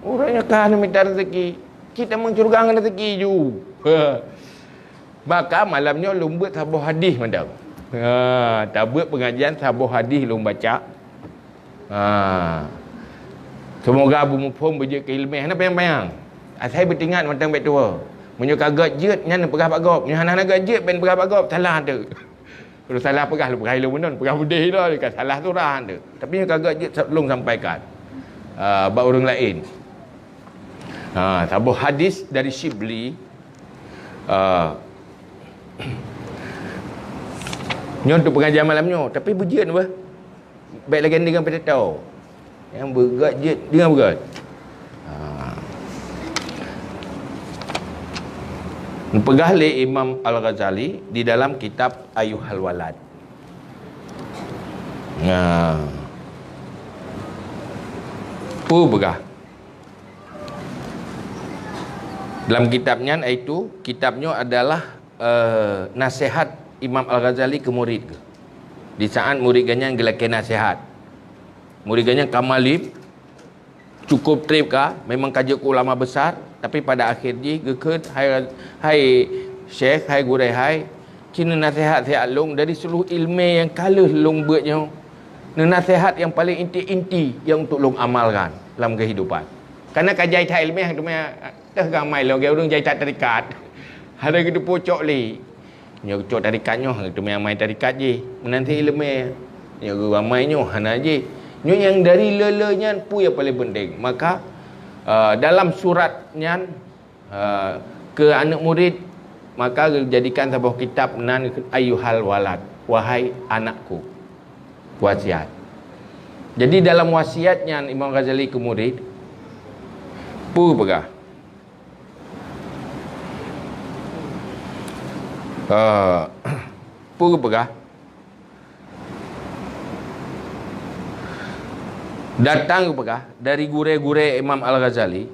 Ureueng nyoe ka na mita rezeki. Cit tamong syeuruga ngon rezeki ju. Maka malam nyoe lôn beuet saboh hadis mantong. Ha, tabeuet pengajian saboh hadis lôn baca. Ha. Seumoga beumuphom beujeuet keu iéleumé, hana panyang-panyang. Asai beutingat mantong bék tuwoe. Meunyoe ka gét jeuet, nyan neupeugah bak gob. Meunyoe hana-hana gét jeuet, bék neupeugah bak gob. Salah tu. Kalau salah peugah, peugah ilôn meunan, peugah beudeh ilôn, ka salah surah tu. Tapi nyoe ka gét jeuet sa-, lôn sampaikan, ah, bak ureueng laén. Ha, saboh hadis dari Syibli, ah, nyoe untuk pengajian malam nyoe, tapi beujeuet bah. Bék lagée deungon peutatoe. Nyang beugét jeuet deungon beugét. Ha. Neupeugah lé Imam Al-Ghazali di dalam kitab Ayyuhal Walad. Nah. Peue peugah? Dalam kitab nyan, iaitu kitab nyoe adalah, eh, nasihat Imam Al-Ghazali keu murid geuh. Di saat murid geuh nyan geulakée nasihat. Murid geuh nyan ka malem, cukup treb ka, memang ka jeuet keu ulama besar, tapi pada akhir jih geukheun, "Hai, hai Syekh, hai gurée hai, ci neunaseuhat-seuhat lôn dari seuluruh iéleumé nyang ka lheueh lôn beuet nyoe. Neunaseuhat nyang paleng inti-inti nyang untuk lôn amalkan lam keuhidupan." Kana ka jai that iéleumé, teuma teuh ka amai lom, ureueng jai that tarikat. Hana geuteupeue cok lé. Nyoe geucok tarikat nyoe, teuma amai tarikat jih. Meunan cit iéleumé. Nyoe geuamai nyoe hana jih. Nyoe nyang dari le-le nyan peue nyang paleng penting. Maka, eh, dalam surat nyan, eh, keu aneuk murid, maka geujadikan saboh kitab nan Ayyuhal Walad, Wahai Anakku. Wasiat. Jadi dalam wasiat nyan Imam Ghazali keu murid, peue peugah? Ah, peue geupeugah? Datang geupeugah dari gurée-gurée Imam Al-Ghazali,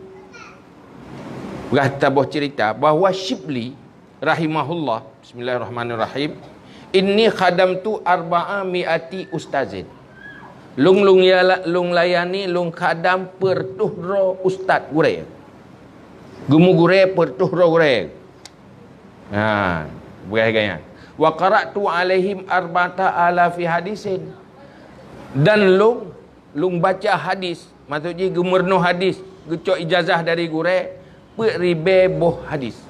peugah saboh cerita bahwa Syibli rahimahullah, bismillahirrahmanirrahim, "Inni khadamtu arba'a mi'ati ustazin." Lôn, lôn yala-, lôn layani, lôn khadam peuet reutôh droe ustaz gurée. Geumugurée peuet reutôh droe gurée. Ha, peugah lagée nyan. "Wa qara'tu 'alaihim arba'ata alafi hadisin." Dan lôn, lôn baca hadis, maksud jih geumeurunoe hadis, geucok ijazah dari gurée, peuet ribée boh hadis.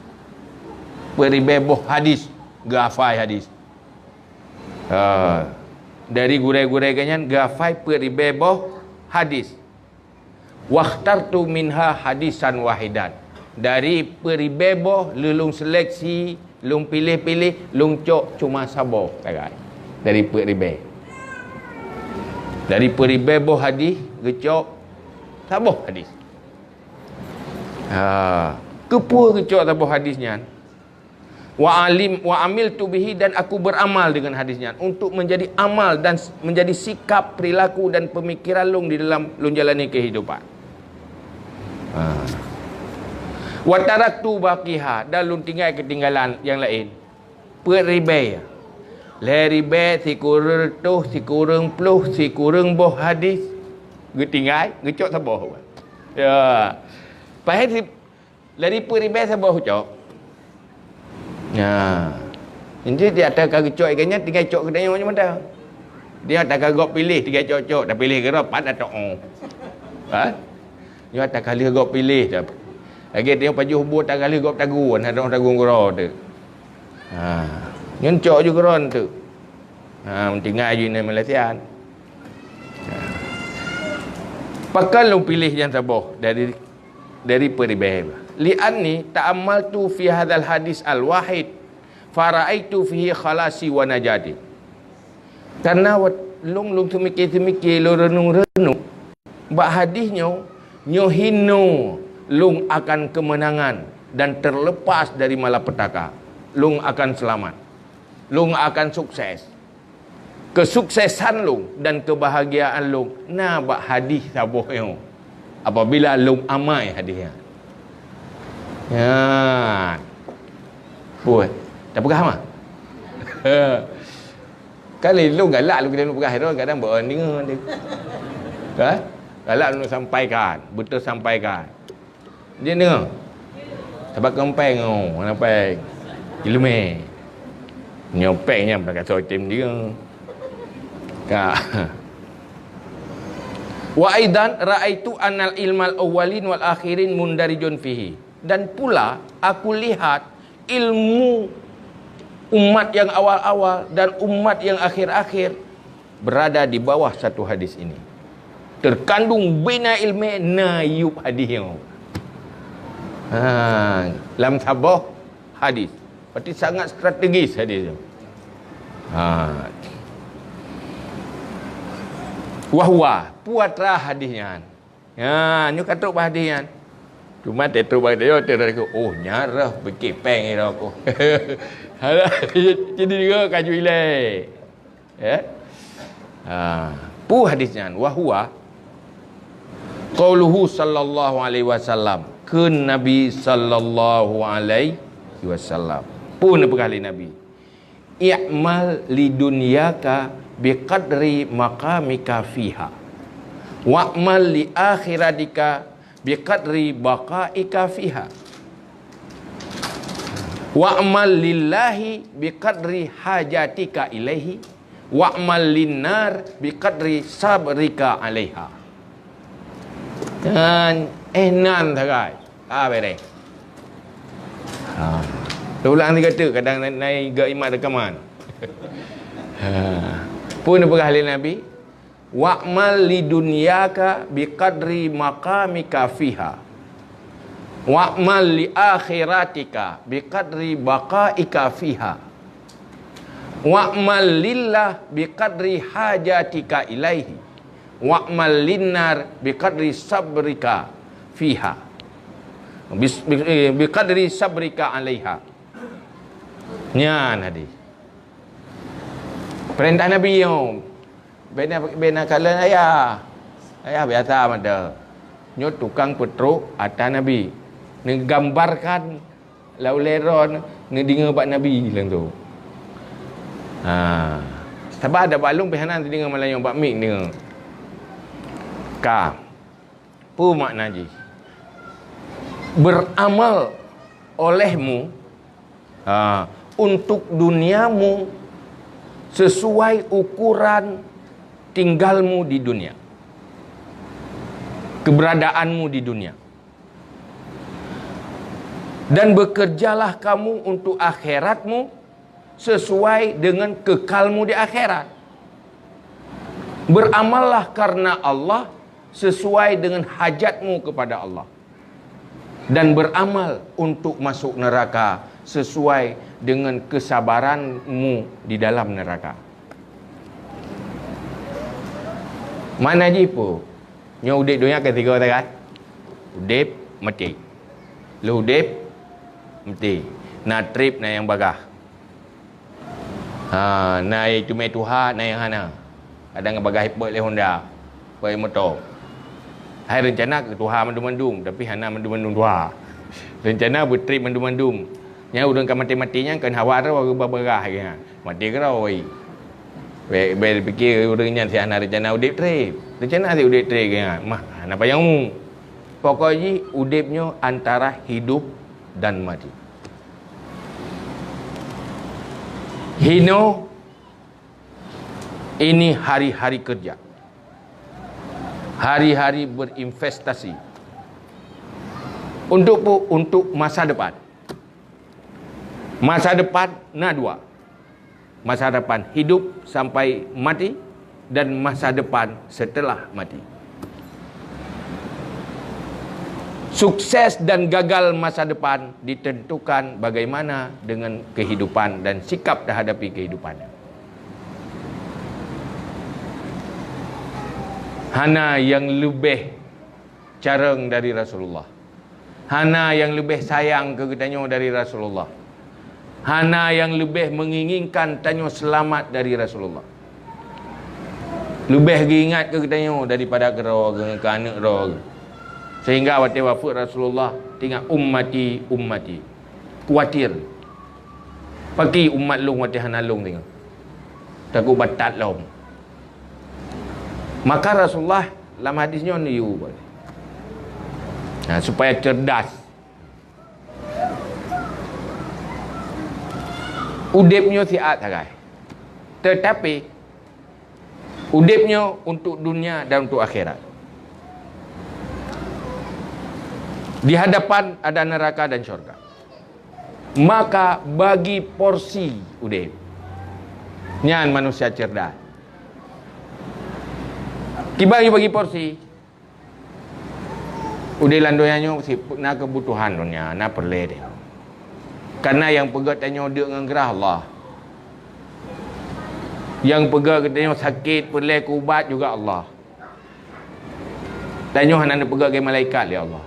Peuet ribée boh hadis, geuhafai hadis. Ha, dari gurée-gurée geuh nyan geuhafai peuet ribée boh hadis. "Wakhtartu minha hadisan wahidan." Dari peuet ribée boh, lôn seleksi, lôn piléh-piléh, lôn cok cuma saboh sagai. Dari peuet ribée. Dari peuet ribée boh hadis, geucok saboh hadis. Ha, keupeue geucok saboh hadis nyan? "Wa alim, wa amiltu bihi," dan aku beramal dengan hadis nyan untuk menjadi amal dan s-, menjadi sikap, perilaku dan pemikiran lôn di dalam lôn jalani kehidupan. Ha. "Wa taraktu baqiha," dan lôn tinggai keutinggalan nyang laén. Peuet ribée. Lhée ribée sikureueng reutôh, sikureueng ploh, sikureueng boh hadis. Geutinggai, geucok saboh. Ya. Pahé si Lari peuet ribée saboh cok. Nah. Jadi di ateueh ka geucok ié geuh nyan tinggai cok keu tanyoe nyoe mantong. Dia tak gob piléh tiga cok-cok, tapi piléh keudroe pat atau oh. Ha? Nyoe tak kali gob piléh dah. Lagi dia pajoh buet tak kali gob tagun, ada tagun keudroe tu. Ha. Nyoe cok ju keudroe tu. Ha, tinggai ju ni Malaysia. Ha. Pakon lôn piléh nyang saboh dari, dari peuribèe. Li anni ta'ammaltu fi hadzal hadis al-wahid, fara'aitu fihi khalasi wa najati. Karena wat-, lôn, lôn seumike-seumike, lôn reunung-reunung, bak hadis nyoe, nyoe hinoe lôn akan keumeunangan dan teurleupas dari malapetaka. Lôn akan seulamat. Lôn akan sukses. Keusuksesan lôn dan keubahgiaan lôn na bak hadis saboh nyoe. Apabila lôn amai hadis nyan. Nyan. Puih. Tapeugah mah? Kali lôn galak lôn keuneuk peugah droe, kadang bak deungoe teuh. Ha? Galak lôn sampaikan, beutôi sampaikan. Dia deungoe. Sabab keu péng, oh, hana péng. Ileumèe. Nyoe péng nyan bak gasoe tem dia. Ka. Wa aidan ra'aitu annal ilmal awwalin wal akhirin mundarijun fihi. Dan pula aku lihat ilmu umat yang awal-awal dan umat yang akhir-akhir berada di bawah satu hadis ini. Terkandung bina ilmu na yup hadis nyoe. Ha, lam saboh hadis. Berarti sangat strategis hadis nyoe. Ha. Wahwa, peue atra hadis nyan. Ha, nyoe ka trok bak hadis nyan. Cuma teutrok bak hadis nyoe, teutrok, "Oh, nyan reuh pikir péng ira ku." Jadi juga kaju ilée. Ya. Ha, peue hadis nyan? Wa huwa qauluhu sallallahu alaihi wasallam. Kheun Nabi sallallahu alaihi wasallam. Peue neupeugah lé Nabi? "I'mal lidunyaka biqadri maqamika fiha. Wa'mal li akhiratika biqadri baqaika fiha. Wa'mal lillahi biqadri hajatika ilaihi. Wa'mal linnar biqadri sabrika alaiha." Dan, eh, nan sagai. Ah, bereh. Ha. Ulang tiga tu, kadang na-, naik ga imat rekaman. Ha. Peue neupeugah lé Nabi, "Wa'mal lidunyaka biqadri maqamika fiha. Wa'mal li akhiratika biqadri baqaika fiha. Wa'mal lillah biqadri hajatika ilaihi. Wa'mal linnar biqadri sabrika fiha. Bis-, bi-, eh, biqadri sabrika alaiha." Nyan hadis. Peurintah Nabi nyoe. Bena, bena kalon ayah. Ayah biasa mada. Nyoe tukang peutrok atra Nabi. Neugambarkan lam ulée droe, neudeungoe bak Nabi langsung. Ha. Sabab ada bak lôn pih hana teudeungoe, malah nyoe bak mik deungoe. Ka. Peue makna jih? Beramal olehmu, ha, untuk duniamu sesuai ukuran tinggalmu di dunia, keberadaanmu di dunia. Dan bekerjalah kamu untuk akhiratmu sesuai dengan kekalmu di akhirat. Beramallah karena Allah sesuai dengan hajatmu kepada Allah. Dan beramal untuk masuk neraka sesuai dengan kesabaranmu di dalam neraka. Makna jih peue? Nyoe udeb donya ka tiga tagai. Udeb, maté. Lheuh udeb, maté. Na treb, na nyang bagaih. Ha, na nyang teumé tuha, na nyang hana. Kadang bagaih peuet lé honda, peuet moto. Hai reuncana keu tuha mandum-mandum, tapi hana mandum-mandum tuha. Reuncana beutreb mandum-mandum. Nyan ureuëng ka maté-maté nyan kon hawa droe bagaih geuh nyan. Maté keudroe. Bék, bék pike ureuëng nyan si hana reuncana udeb treb. Reuncana si udeb treb geuh nyan. Mah, hana payah umu. Pokok jih udeb nyoe antara hidup dan mati. Hinoe Ini hari-hari kerja. Hari-hari berinvestasi. Untuk pu-, untuk masa depan. Masa depan na dua. Masa depan hidup sampai mati dan masa depan setelah mati. Sukses dan gagal masa depan ditentukan bagaimana dengan kehidupan dan sikap terhadapi kehidupan. Hana nyang leubeh carông dari Rasulullah. Hana nyang leubeh sayang keu geutanyoe dari Rasulullah. Hana nyang leubeh menginginkan tanyoe seulamat dari Rasulullah. Leubeh geuingat keu geutanyoe daripada keudroe geuh, keu aneuk droe geuh. Sehingga watée wafeuet Rasulullah, teuingat, "Ummati, ummati." Khawatir. Pakri umat lôn watée hana lôn teuingat. Takot batat lom. Maka Rasulullah lam hadis nyoe neuyue, nah, supaya cerdas. Udeb nyoe siat sagai. Tetapi, udeb nyoe untuk dunia dan untuk akhirat. Di hadapan ada neraka dan syurga. Maka bagi porsi udeb. Nyan manusia cerdas. Kiban bagi porsi. Udeb lam donya nyoe si-, na keubutuhan donya, na peureulée deh. Karena nyang peugét tanyoe deuk ngon grah Allah. Nyang peugét tanyoe sakét peureulée keu ubat juga Allah. Tanyoe hana neupeugét lé malaikat lé Allah.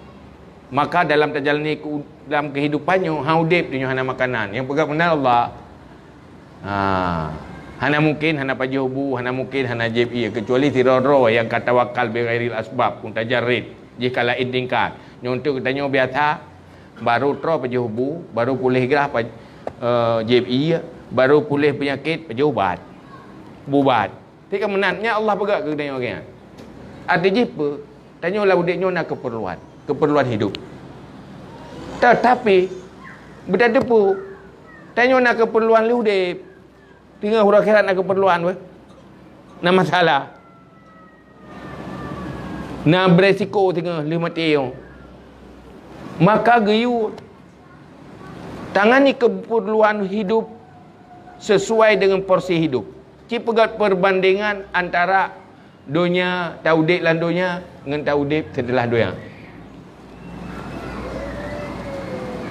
Maka dalam tajalani keu-, dalam kehidupan nyoe, ha udeb tanyoe hana makanan. Nyang peugét meunan Allah. Ha, hana mungkin, hana pajoh bu, hana mungkin, hana jieb ié, kecuali sidroe-droe nyang ka tawakal bighairil asbab, mutajarrid, jih ka laén tingkat. Nyoe untuk geutanyoe biasa, baru troh pajoh bu, baru puléh grah pa-, eh, jieb ié, baru puléh peunyakét, pajoh ubat. Bubat. Tapi ka meunan, nyan Allah peugah keu geutanyoe lagée nyan. Arti jih peue? Tanyoe lam udeb nyoe na keupeurluan, keupeurluan hidup. Tetapi, beutateupeue, tanyoe na keupeurluan lé udeb. Teungoh uroe akhirat na keupeurluan weh. Na masalah. Na beresiko teungoh lheueh maté nyoe. Maka geuyue tangani keupeurluan hidup sesuai dengan porsi hidup. Ci peugét perbandingan antara donya, taudeb lam donya, ngon taudeb setelah donya.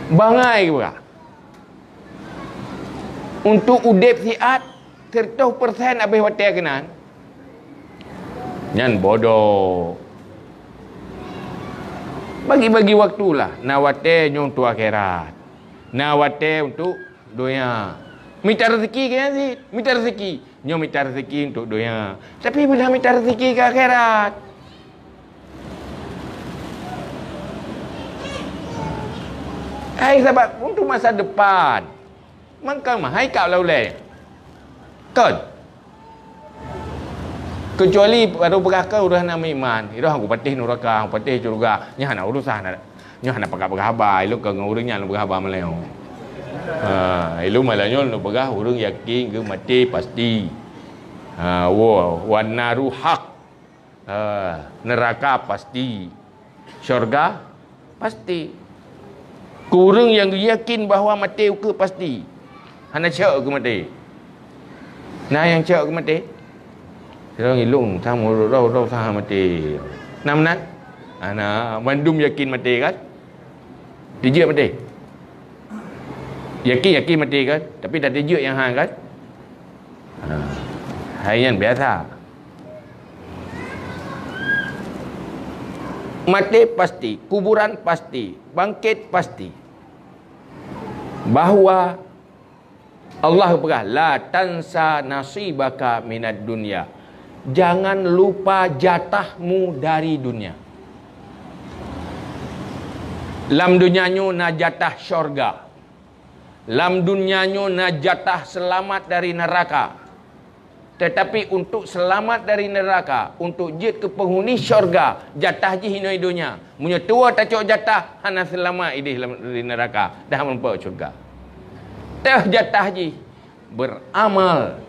Bangai geupeugah. Untuk udeb siat, seratus persen habéh watée keunan. Nyan bodoh. Bagi-bagi waktulah. Na watée nyoe untuk akhirat. Na watée untuk donya. Mita rezeki keu nyan cit. Mita rezeki. Nyoe mita rezeki untuk donya. Tapi beuna mita rezeki keu akhirat. Hai, sabab untuk masa depan. Mangkang mah hai kak ulée-ulée. Kon. Kecuali baru peugah keu ureuëng hana meuiman, "Iroh aku patéh nuraka, aku patéh syeuruga." Nyan hana urusan. Nyoe hana pakat peugah haba, ilôn ka ngon ureuëng nyan lôn peugah haba meuleueng. Ha, ilôn malam nyoe lôn peugah ureuëng yakin keu maté pasti. Ha, wa, wan naru haq. Ha, neuraka pasti. Syurga pasti. Keu ureuëng nyang yakin bahwa maté ukeue pasti. Hana cok keu maté. Na nyang cok keu maté? Sidroe ilôn, sang ureuëng droe-droe sang maté. Na meunan? Hana, mandum yakin maté kan? Teujeuet maté. Yakin, yakin maté kan? Tapi dak teujeuet nyang han kan? Ha. Hai nyan biasa. Maté pasti, kuburan pasti, bangkét pasti. Bahwa Allah peugah, "La tansa nasibaka minad dunya." Jangan lupa jatahmu dari dunia. Lam dunia nyoe na jatah syurga. Lam dunia nyoe na jatah seulamat dari neuraka. Tetapi untuk seulamat dari neuraka, untuk jeuet keu peunghuni syurga, jatah jih inoe donya. Meunyoe tuwoe tacok jatah, hana seulamat idéh lam, di neuraka, dah meurumpok syurga. Teuh jatah jih beramal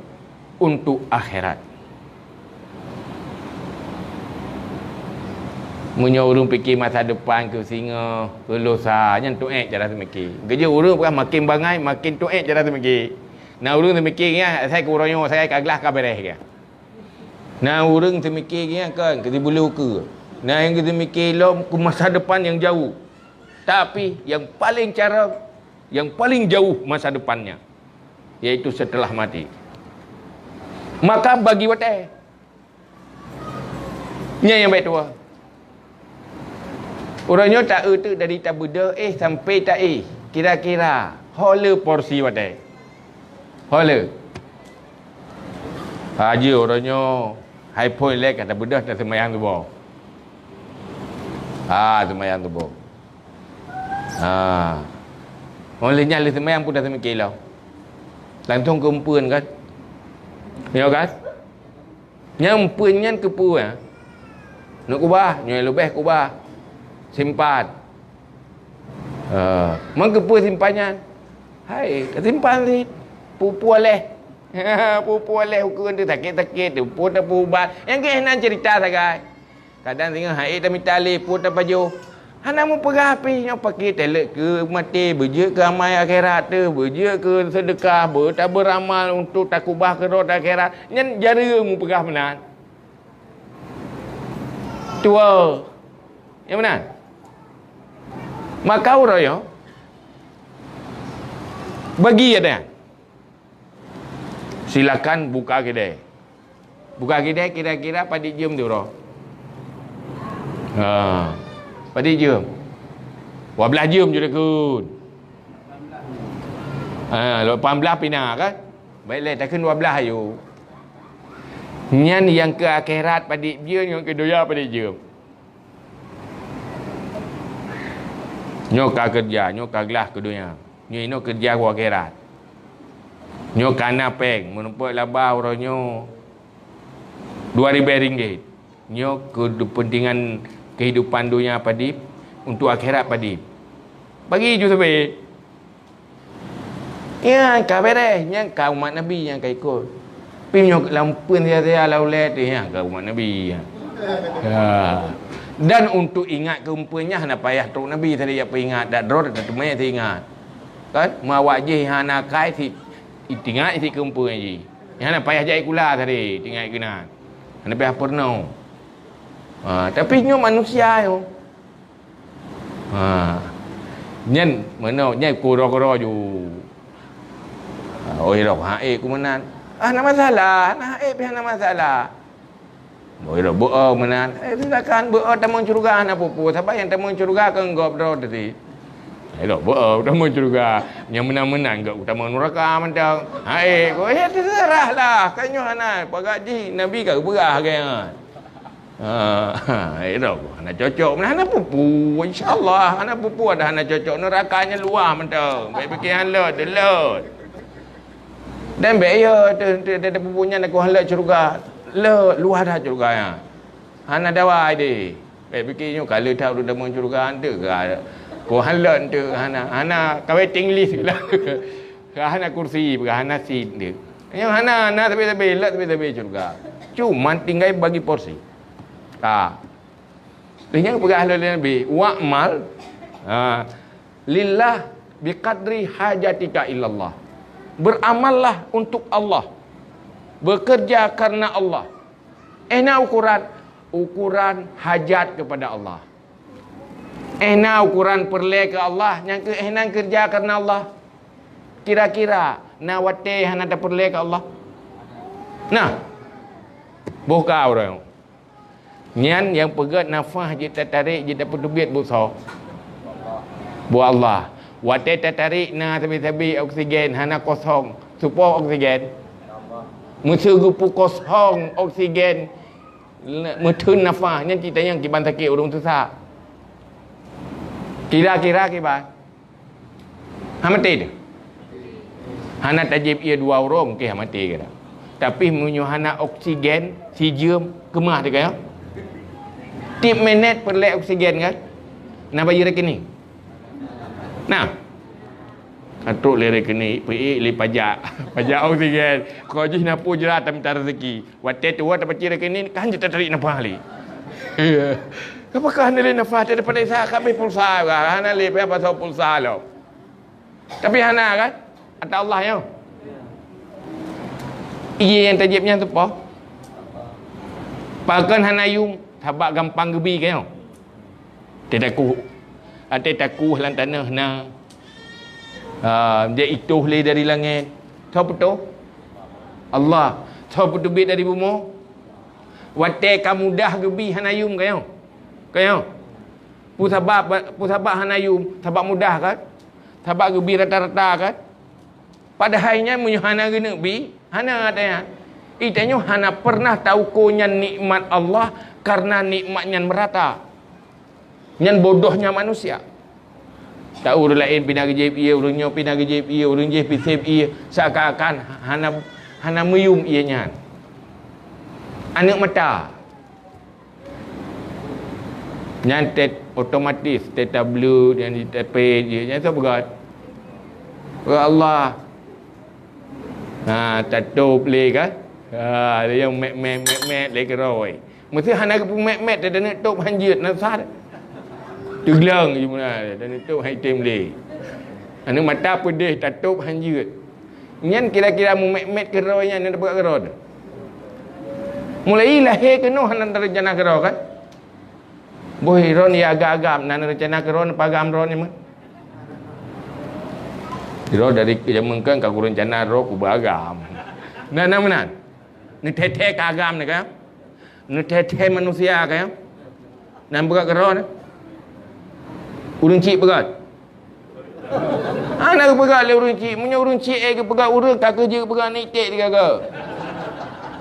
untuk akhirat. Meunyoe ureuëng pike masa depan keu singoh, keu lusa, nyan tuék cara teumike. Keujeuet ureuëng peugah makin bangai, makin tuék cara teumike. Na ureuëng teumike nyan, asai keu uroe nyoe, asai ka glah ka beres nyan. Na ureuëng teumike nyan kan, keu sibulu keue. Na nyang teumike lom keu masa depan nyang jauh. Tapi nyang paling cara, nyang paling jauh masa depannya, yaitu setelah mati. Maka bagi watée. Nyan nyang bék tuwoe. Uroe nyoe ta-eu teuk dari tabeudôh éh sampai ta-éh. Kira-kira ho le porsi watée? Ho le? Haji uroe nyoe hai phon lé ka tabeudôh taseumayang suboh. Ha, seumayang suboh. Ha. Óh lheueh nyan lheueh seumayang pun taseumike lom. Langsong keu eumpeuen kan? Nyo kan? Nyang eumpeuen nyan keupeue, eh? Neuk kubah, nyoe leubeh kubah. Simpan. Ha, man keupeue simpan nyan? Hai, tasimpan cit. Peue-peue lé. Peue-peue lé ukeuen teu sakét-sakét teu, peue tapeuubat. Nyang keuh nan ceurita sagai. Kadang singoh hai ék tamita lé, peue tapajoh. Hana meupeugah pih nyoe pakri taleuek keu maté, beujeuet keu amai akhirat teuh, beujeuet keu seudeukah, beutabeuramal untuk takubah keudroe akhirat. Nyan jareueng meupeugah meunan. Tuwoe. Nyang meunan. Maka uroe nyoe bagi ada. Silakan buka keudè. Buka keudè kira-kira padit jeuem tu uroe? Ha. Padit jeuem? Dua blah jeuem ju takheun. Ha, lapan blah pina kan? Baik lé, takheun dua blah ayu. Nyan nyang keu akhirat padit jeuem, nyang keu donya padit jeuem. Nyoe ka keureuja, nyoe ka glah keu donya. Nyoe inoe keureuja keu akhirat. Nyoe ka na péng, meurumpok laba uroe nyoe dua ribèe ringgit. Nyoe keu kepentingan kehidupan donya padit, untuk akhirat padit. Bagi ju sabe. Nyan ka beres, nyan ka umat Nabi nyang ka ikot. Pi nyoe lampeuen sia-sia lam ulèe teuh, nyan ka umat Nabi nyan. Ya. Dan untuk ingat keu eumpeuen nyan hana payah trok Nabi sabe jak peuingat, dak droe teuh teumé teuingat. Kan? Meuawak jih hana kai sit, itingat sit keu eumpeuen jih. Nyan hana payah jak sikula sabe, tingat keunan. Hana payah peurunoe. Ha, tapi nyoe manusia nyoe. Ha. Nyan meunoe, nyan kuro-kuro ju. Ha, oh, irok, ha, eh, ku meunan. Ah, hana masalah, hana, eh, pih hana masalah. Oh, irok, beu-o meunan. Eh, silakan beu-o tamong syurga, hana peue-peue. Sabab nyang tamong syurga kon gob droe teuh. Irok, beu-o tamong syurga. Nyang meunan-meunan gob tamong nuraka mantong. Ha, eh, ku, eh, terserah lah. Kan nyoe hana, pagat jih Nabi ka geupeugah lagèe nyan. Ha, ha, eh, dah, hana cocok. Hana peue-peue, insya Allah. Hana peue-peue ada hana cocok. Neraka nyan luah mantong. Baik fikir han lôt, lôt. Dan baik ya, tu, tu, tu, tu, peue-peue nyan aku han lôt syurga. Lôt, luah dah syurga nyan. Hana dawa deh. Baik fikir nyoe, kalau tak ureueng tamong syurga tu, ka, ku han lôt tu, hana, hana, ka waiting list lah. Ka hana kursi, ka hana seat tu. Nyoe hana, hana sabe-sabe, lôt sabe-sabe syurga. Cuma tinggai bagi porsi. Ha. Lheueh nyan peugah lé Nabi, "Wa'mal, ha, lillah biqadri hajatika ilallah." Beramallah untuk Allah. Bekerja karena Allah. Eh, na ukuran, ukuran hajat kepada Allah. Eh, na ukuran peureulèe keu Allah, nyang keu eh nan keureuja karena Allah. Kira-kira na watèe hana tapeureulèe keu Allah? Nah, boh ka ureueng. Nyan nyang peugöt nafah jeuet tatarek, jeuet tapeuteubiet buet soe? Buet Allah. Watèe tatarek na sabe-sabe oksigen hana kosong. Soe po oksigen? Meuseu geupeu kosong oksigen, meutheun nafah, nyan cit tanyong kiban sakét ureueng tusa. Kira-kira kiban. Ha maté teuh. Hana tajieb ie dua uroe mungken ha maté keudroe. Tapi meunyoe hana oksigen, sijeuem, keumah teuh kan? Tiep minèt peureulèe oksigen kan? Na bayeue rekening? Nah. Ka trok lé rekening, peuék lé pajak. Pajak oksigen. Keu jih na peue jrat tamita rezeki. Watèe tuwoe tapacit rekening, kan jeuet tatarék nafah lé. Ya. Apakah hana lé nafah? Teupeuriksa ka abéh pulsa, hana lé, payah pasoe pulsa lom. Tapi hana kan? Ata Allah nyoe. Ié nyang tajép nyan teupoh. Pakon hana yum, sabab gampang geubi ka nyoe. Teuh takuh. Até takuh lam tanoh na. Ha, jak itoh lé dari langét. Soe peutoh? Allah. Soe peuteubiet dari bumoe? Watée ka mudah geubi hana yum ka nyoe. Ka nyoe. Peue sabab, peue sabab hana yum? Sabab mudah kan? Sabab geubi rata-rata kan? Padahai nyan meunyoe hana geuneuk bi, hana ata nyan. Itanyoe hana pernah tauko nyan nikmat Allah karena nikmat nyan merata. Nyan bodohnya manusia. Tahu ureuëng laén pih na geujép ié, ureuëng nyoe pih na geujép ié, ureuëng jéh pih sép ié, seakan-akan hana, hana meuyum ié nyan. Aneuëk mata. Nyan tét otomatis, tét tableut, nyan di tapé je, nyan soe peugah? Peugah Allah. Ha, tatôp lé kan? Ha, lé nyang mét-mét, mét-mét lé keurôi. Meusé hana geupeumét-mét, teuh taneuk tôp han jeuet, na sah. Teugleng je meunan, taneuk tôp han item lé. Aneuëk mata peudeh, tatôp han jeuet. Nyan kira-kira meumét-mét keudroe nyan, nyan tapeugah keudroe teuh. Mulai lahé keunoe hana teurencana keudroe kan? Boh droeneuh ya agam-agam, na rencana keudroe neupagam droeneuh meunan. Droe dari jameun kan ka kurencana droe kuba agam. Na, na meunan. Neuthèe-thèe ka agam nyoe kan? Neuthèe-thèe manusia kan? Nan peugah keudroe nyoe. Ureuëng chik peugah. Hana geupeugah lé ureuëng chik. Meunyoe ureuëng chik éh geupeugah ureuëng, ka keuh jeuet geupeugah aneuk iték digaga.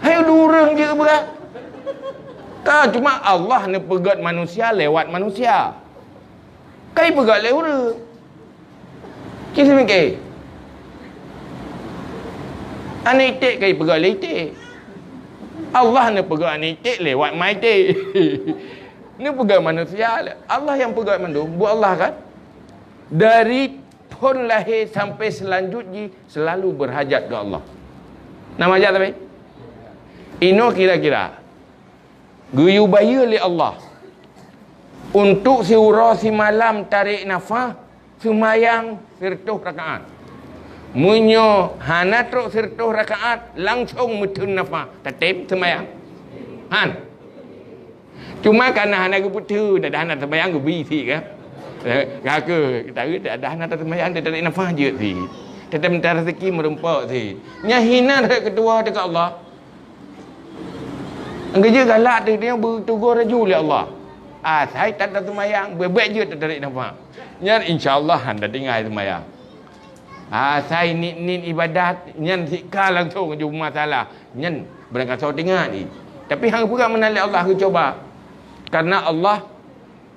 Hai ureuëng jeuet geupeugah. Ka, cuma Allah neupeugét manusia lewat manusia. Ka ipeugét lé ureuëng. Ci seumiké. Aneuk iték ka ipeugét lé iték. Allah neupeugét aneuk iték lewat ma iték. Neupeugét manusia. Allah nyang peugét mandum, buet Allah kan? Dari phon lahé sampai seulanjut jih selalu beurhajat keu Allah. Na meuhajat sabe? Inoe kira-kira geuyue bayeue lé Allah untuk siuroe simalam tarék nafah seumayang sireutôh rakaat. Meunyoe hana trok sireutôh rakaat, langsong meuteun nafah, tatem seumayang. Han. Cuma kareuna hana geupeutheun, dah hana seumayang geubi sit kan. Eh, ka keuh, tapi dah hana seumayang, tarék nafah jeuet sit. Tatem mita raseuki meurumpok sit. Nyan hina that keu tuha teuh keu Allah. Geujeuet galak teuh, nyan beuteugor laju lé Allah. Asai that taseumayang, beubaih jeuet tarék nafah. Nyan insya Allah han tatinggai seumayang. Asai niet-niet ibadat, nyan sit ka langsong jeuet masalah. Nyan beurangkasoe teuingat jih. Tapi han geupeugah meunan lé Allah, geucuba. Karena Allah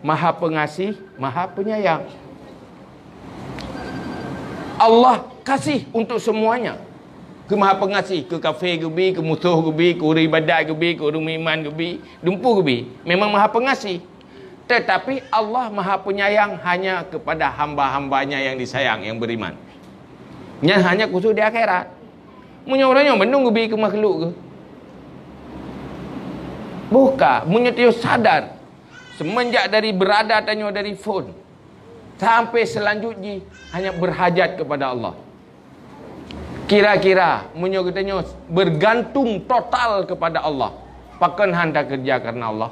Maha Pengasih, Maha Penyayang. Allah kasih untuk semuanya. Keu Maha Pengasih, keu kafé geubi, keu musoh geubi, keu ureuëng ibadat geubi, keu ureuëng meuiman geubi, dumpeue geubi. Memang Maha Pengasih. Tetapi Allah Maha Penyayang hanya kepada hamba-hambanya yang disayang, yang beriman. Nyan hanya khusus di akhirat. Meunyoe uroe nyoe bandum geubi keu makhluk geuh. Boh ka, meunyoe tanyoe sadar, semenjak dari beurada tanyoe dari phon, sampai seulanjut jih hanya beurhajat keupada Allah. Kira-kira, meunyoe geutanyoe beurgantung total keupada Allah, pakon han takeureuja kareuna Allah?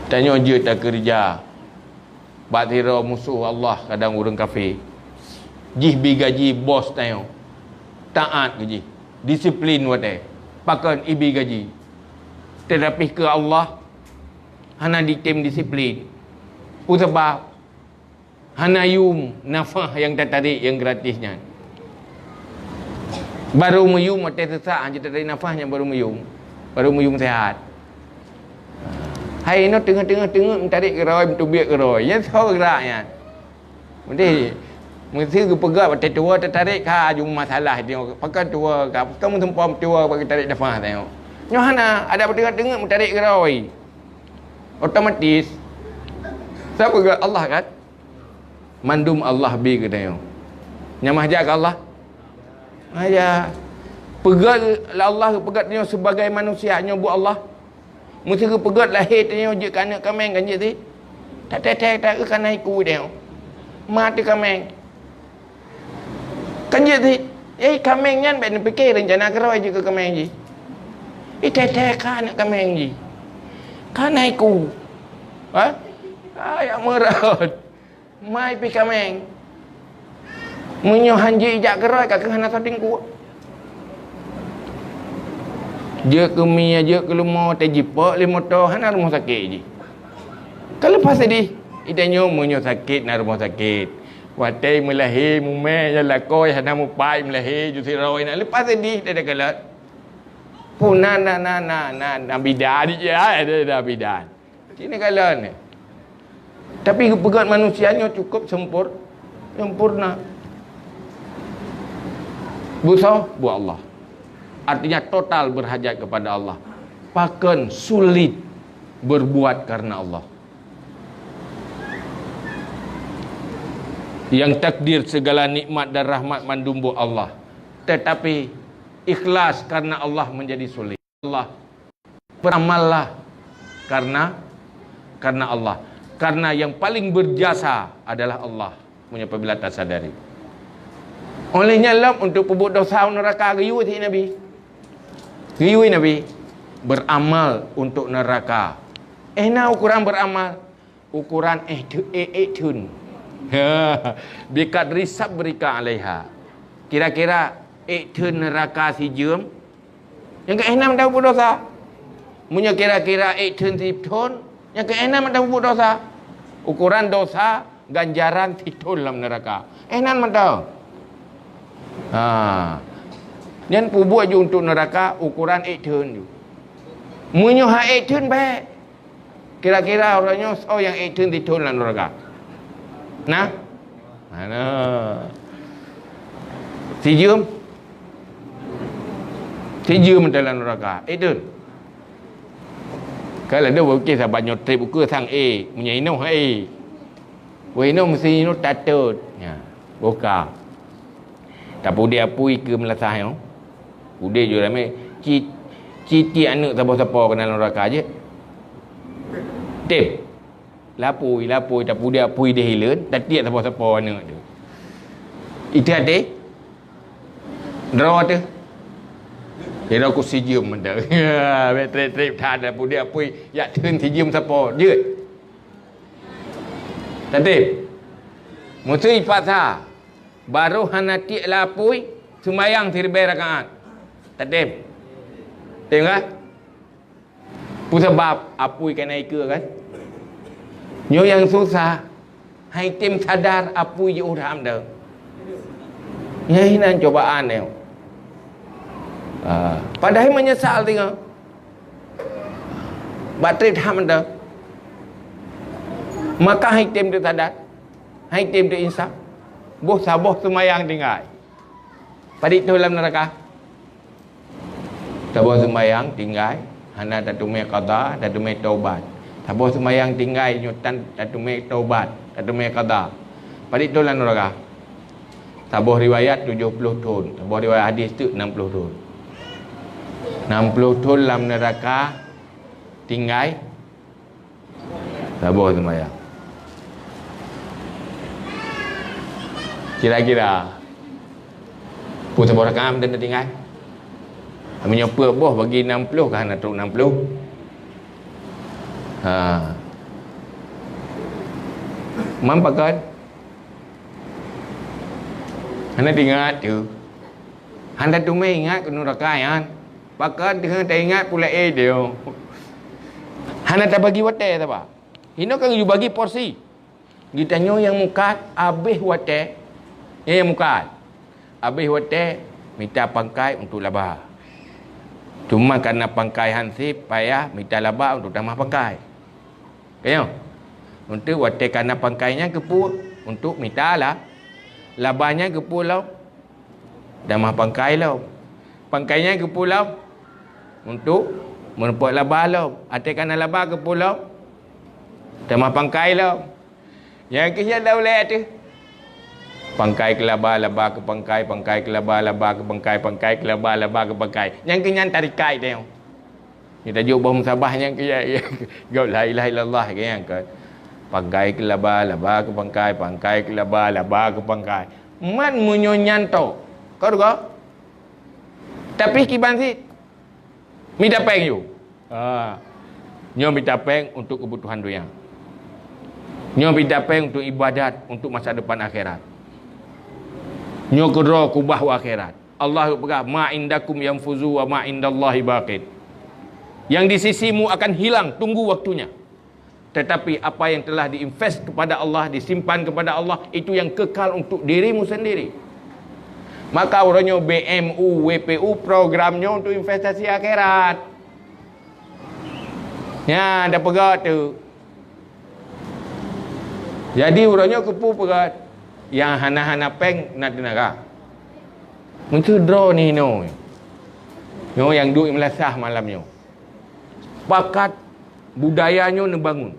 Tanyoe jeuet takeureuja bak sidroe musoh Allah, kadang ureuëng kafé. Jih bi gaji bos tanyoe. Taát keu jih. Disiplin watée. Pakon ibi gaji. Tetapi keu Allah, hana jitem disiplin. Peue sabab? Hana yum nafah nyang tatarék nyang gratis nyan. Barô meuyum watée seusak, hana tatarék nafah nyan barô meuyum. Barô meuyum seuhat. Hai inoe teungoh-teungoh teungeut meutarek keurôi, meuteubiet keurôi. Nyan soe geurak nyan. Meusti, meusti geupeugah watée tuwoe tatarék ka aju masalah nyoe. Pakon tuwoe ka, pakon meuseumpom tuwoe bak geutarek nafah tanyoe. Nyoe hana, adak teungoh-teungeut meutarek keurôi. Otomatis. Soe peugah? Allah kan? Mandum Allah bi keu tanyoe. Nyan meuhajat keu Allah? Meuhajat. Peugét lé Allah, peugét tanyoe sibagai manusia, nyoe buet Allah. Meuseuti peugét lahé tanyoe jeuet keu aneuk kaméng kan jeuet cit. Taté-té ta eu kana iku tanyoe. Ma teuh kaméng. Kan jeuet cit. Eh, kaméng nyan bèk neupike reuncana keurôi jeuet keu kaméng jih. Itété ka aneuk kaméng jih. Kana iku. Ha? Ayak meurot. Mai pih kaméng. Meunyoe han jijak keurôi, ka keuh hana soe teungku. Jeuet keu mi, jeuet keu leumo, tajipok lé moto, hana rumoh sakét jih. Ka leupah seudeh. Itanyoe meunyoe sakét na rumoh sakét. Watèe meulahé, mumè, nyang lakoe hana mupat meulahé, ju sidroe na leupah seudeh, dah, dah kalon. Pun na, na, na, na, na, na bidan, ya, ada, ada bidan. Cit na kalon. Tapi geupeugét manusia nyoe cukup sempur-, sempurna. Busoe buet Allah. Artinya total berhajat kepada Allah. Pakon sulit berbuat karena Allah. Yang takdir segala nikmat dan rahmat mandum buet Allah. Tetapi ikhlas karena Allah menjadi sulit. Allah. Beramallah karena, karena Allah. Karena yang paling berjasa adalah Allah. Meunyoe apabila tasadari. Oleh nyan lom untuk peubuet dosa u neuraka geuyue cit Nabi. Geuyue Nabi beramal untuk neuraka. Eh na ukuran beramal, ukuran eh, eh, eh thon. Biqadri sabrika alaiha. Kira-kira eh thon neuraka sijeuem, nyang keu eh na mantong peubuet dosa. Meunyoe kira-kira eh thon sithon, nyang keu eh na mantong peubuet dosa. Ukuran dosa, ganjaran sithon lam neuraka. Eh na mantong. Ha. Nyan peubuet ju untuk neuraka ukuran eh thon ju. Meunyoe ha eh thon bèk. Kira-kira uroe nyoe soe nyang eh thon sithon lam neuraka? Na? Hana. Sijeuem? Sijeuem dalam neuraka. Eh thon. Kalau ada bukit saban nyoe trép ukeue sang eh, meunyoe inoe eh. Weh inoe meusti inoe tatot. Ya, boh ka. Tapeuudép apui keu meulasah nyoe. Udép ju ramé, ci-, citi aneuk saboh sapo keunan neuraka jeuet. Tem. Lapui, lapui, tapeuudép apui deh hileuen, tatiek saboh sapo aneuk tu. Itu até. Droe tu. Kira ku sijeuem mantong. Bèk trép-trép that tapeuudép apui, jak thon sijeuem sapo. Jeuet. Tatem. Meuseu ipaksa. Barô hana tiek lapui, seumayang siribèe rakaat. Tatem. Tem ka? Peue sabab apui ka na ikeue kan? Nyoe nyang susah. Hai tem sadar apui jiôh that mantong. Nyan hinan cobaan nyoe. Ah, padahai meunyeusal teungoh. Bak trép that mantong. Maka hai tem teusadar. Hai tem teuinsaf. Boh saboh seumayang tinggai. Padit thon lam neuraka. Saboh seumayang tinggai, hana tateumé qadha, tateumé taubat. Saboh seumayang tinggai nyoe tan tateumé taubat, tateumé qadha. Padit thon lam neuraka. Saboh riwayat tujoh ploh thon, saboh riwayat hadis teuk nam ploh thon. Nam ploh thon lam neuraka tinggai, saboh seumayang. Kira-kira, peue saboh rakaat mantong tinggai? Meunyoe peuet boh bagi nam ploh, ka hana trok nam ploh. Ha. Man pakon? Hana teuingat tu. Hana teumé ingat keu neuraka nyan. Pakon teungoh taingat pula eh dia. Hana tabagi watèe saba. Inoe ka geubagi porsi. Geutanyoe nyang mukat abéh watèe. Nyang mukat abéh watèe mita pangkai untuk laba. Cuma karena pangkai hansép payah mita laba untuk tamah pangkai. Ka nyoe. Untuk watèe kana pangkai nyan keupeue? Untuk mita la-, laba nyan keupeue lom? Tamah pangkai lom. Pangkai nyan keupeue lom? Untuk meurumpok laba lom. Watèe kana laba keupeue lom? Tamah pangkai lom. Nyang keuh nyan dah ulèe teuh. Pangkai keu laba, laba keu pangkai, pangkai keu laba, laba keu pangkai, pangkai keu laba, laba keu pangkai. Nyang keuh nyan tarikat teuh. Nyoe tajok boh musabah nyang keu ya, ya. Gop la ilaha illallah ke nyang ke. Pangkai keu laba, laba keu pangkai, pangkai keu laba, laba keu pangkai. Man meunyoe nyan tok. Kau dengar? Tapi kiban sit. Mita péng yue. Ha. Nyoe mita péng untuk kebutuhan dunia. Nyoe mita péng untuk ibadat, untuk masa depan akhirat. Nyoe keudroe kubah u akhirat. Allah geupeugah, "Ma indakum yanfuzu wa ma indallahi baqin." Yang di sisimu akan hilang, tunggu waktunya. Tetapi apa yang telah diinvest kepada Allah, disimpan kepada Allah, itu yang kekal untuk dirimu sendiri. Maka uroe nyoe B M U, W P U, program nyoe untuk investasi akhirat. Nya, dah peugah tu. Jadi uroe nyoe keupeue peugah, nyang hana-hana péng na teunaga. Meuseu droe ni nyoe. Nyoe nyang duek meulasah malam nyoe. Pakat budaya nyoe neubangun.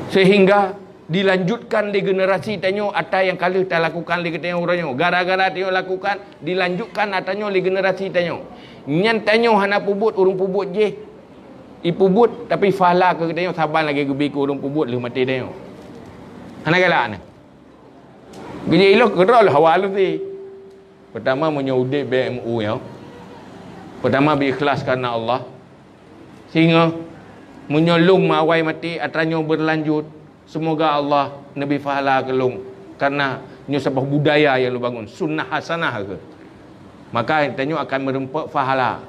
Sehingga dilanjutkan lé generasi tanyoe ata nyang ka lheueh talakukan lé geutanyoe uroe nyoe. Gara-gara tanyoe lakukan, dilanjutkan ata nyoe lé generasi tanyoe. Nyan tanyoe hana peubuet, ureuëng peubuet jih. Ipeubuet, tapi pahala keu geutanyoe saban lagée geubi keu ureuëng peubuet lheueh maté tanyoe. Hana galak na. Geujak ilok keudroe lheueh awai lom si. Pertama, meunyoe udeb B M U nyoe, pertama, beuikhlas karena Allah. Sehingga, meunyoe lôn meuawai maté, atra nyoe berlanjut, semoga Allah neubri pahala keu lôn. Karena nyoe saboh budaya nyang lôn bangun, sunnah hasanah keuh. Maka, tanyoe akan meureumpok pahala.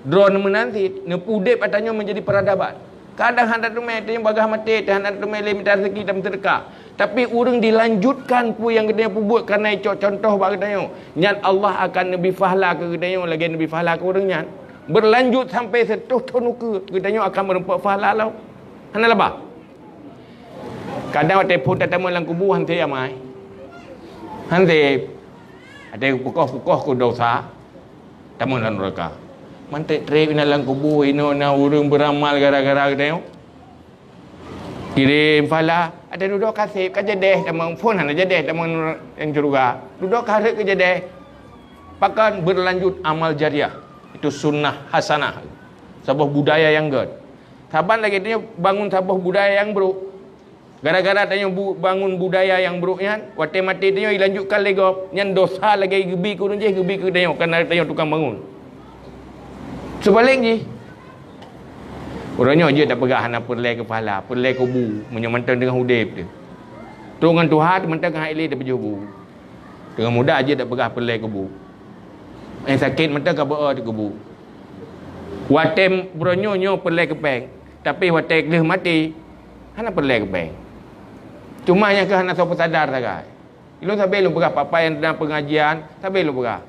Droeneuh meunan cit, neupeuudeb atra nyoe menjadi peradaban. Kadang hana teumé, tanyoe bagaih maté, hana teumé lé mita rezeki dan seudeukah. Tapi ureuëng dilanjutkan peue nyang geutanyoe peubuet kareuna icok contoh bak geutanyoe. Nyan Allah akan neubri pahala keu geutanyoe lagée neubri pahala keu ureuëng nyan. Berlanjut sampai seutoh thon ukeue, geutanyoe akan meureumpok pahala lom. Hana laba. Kadang watée phon tatamong lam kubu, han sép amai. Han sép. Watée peukoh-peukoh keu dosa, tamong lam nuraka. Mantong treb inan lam kubu, inoe na ureuëng beuramal gara-gara geutanyoe. Kirém pahala, ada dudoe ka sép, ka jadeh tamong, phon hana jadeh tamong lam syeuruga. Dudoe ka rhot ka jadeh. Pakon berlanjut amal jariah. Itu sunnah hasanah. Saboh budaya nyang gét. Saban lagée tanyoe bangun saboh budaya nyang brok. Gara-gara tanyoe bu-, bangun budaya nyang brok nyan, watée maté tanyoe ilanjutkan lé gob, nyan dosa lagée geubi keu ureuëng jih, geubi keu tanyoe, karena tanyoe tukang bangun. Seubalek jih, uroe nyoe jeuet tapeugah hana peureulée keu pahala, peureulée keu bu, meunyoe mantong teungoh udeb teuh. Trok ngon tuha mantong ka han ilée tapajoh bu. Teungoh muda jeuet tapeugah peureulée keu bu. Eh, sakét mantong ka beu-o teuh keu bu. Watée uroe nyoe, nyoe peureulée keu péng. Tapi watée lheueh maté, hana peureulée keu péng. Cuma nyang keuh hana soe peusadar sagai. Ilôn sabe lôn peugah, papa nyang teunang peungajian, sabe lôn peugah.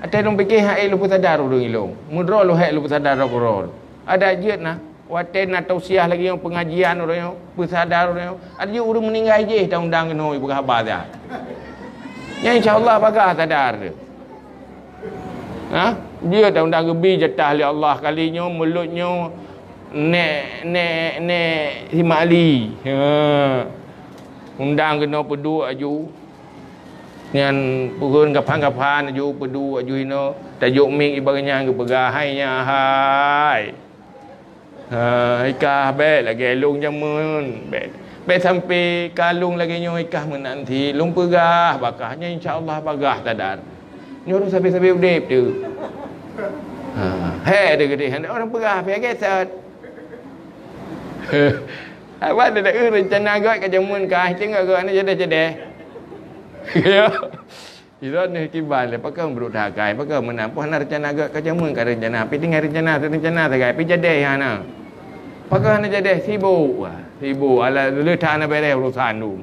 Watée lôn pike, han ék lôn peusadar ureuëng ilôn. Meudroe lôn hék lôn peusadar droe keudroe. Adak jeuet na, watée na tausiah lagée nyoe peungajian uroe nyoe, peusadar uroe nyoe. Adak jeuet ureuëng meuninggai jih taundang keunoe peugah haba siat. Nyan insya Allah bagaih sadar teuh. Ha? Jeuet taundang geubi jatah lé Allah kali nyoe, mulut nyoe, Nek, nek, nek Simak Ali. Ha. Undang keunoe peuduek aju. Nyan peukeun gaphan-gaphan aju peuduek aju inoe. Tajok mic ibarat nyan geupeugah, "Hai nyan hai. Ha, ikah bék lagée lôn jameun. Bék, bék sampai ka lôn lagée nyoe ikah meunan cit. Lôn peugah bagaih nyan insya Allah bagaih sadar." Nyoe ureuëng sabe-sabe udeb teuh. Ha, hék teuh geude, hana ureuëng peugah, pih geusat. Apa ada dah, eh, rencana gét ka jameun ka, tengok gét ni jadeh-jadeh. Ya. Ilôn ni kiban lé, pakon brok that akai, pakon meunan, pih hana rencana gét ka jameun ka rencana, pih tinggai rencana, rencana sagai, pih jadeh hana. Pakon hana jadeh, sibuk. Wah, sibuk, alah, lheueh that hana bereh urusan tu.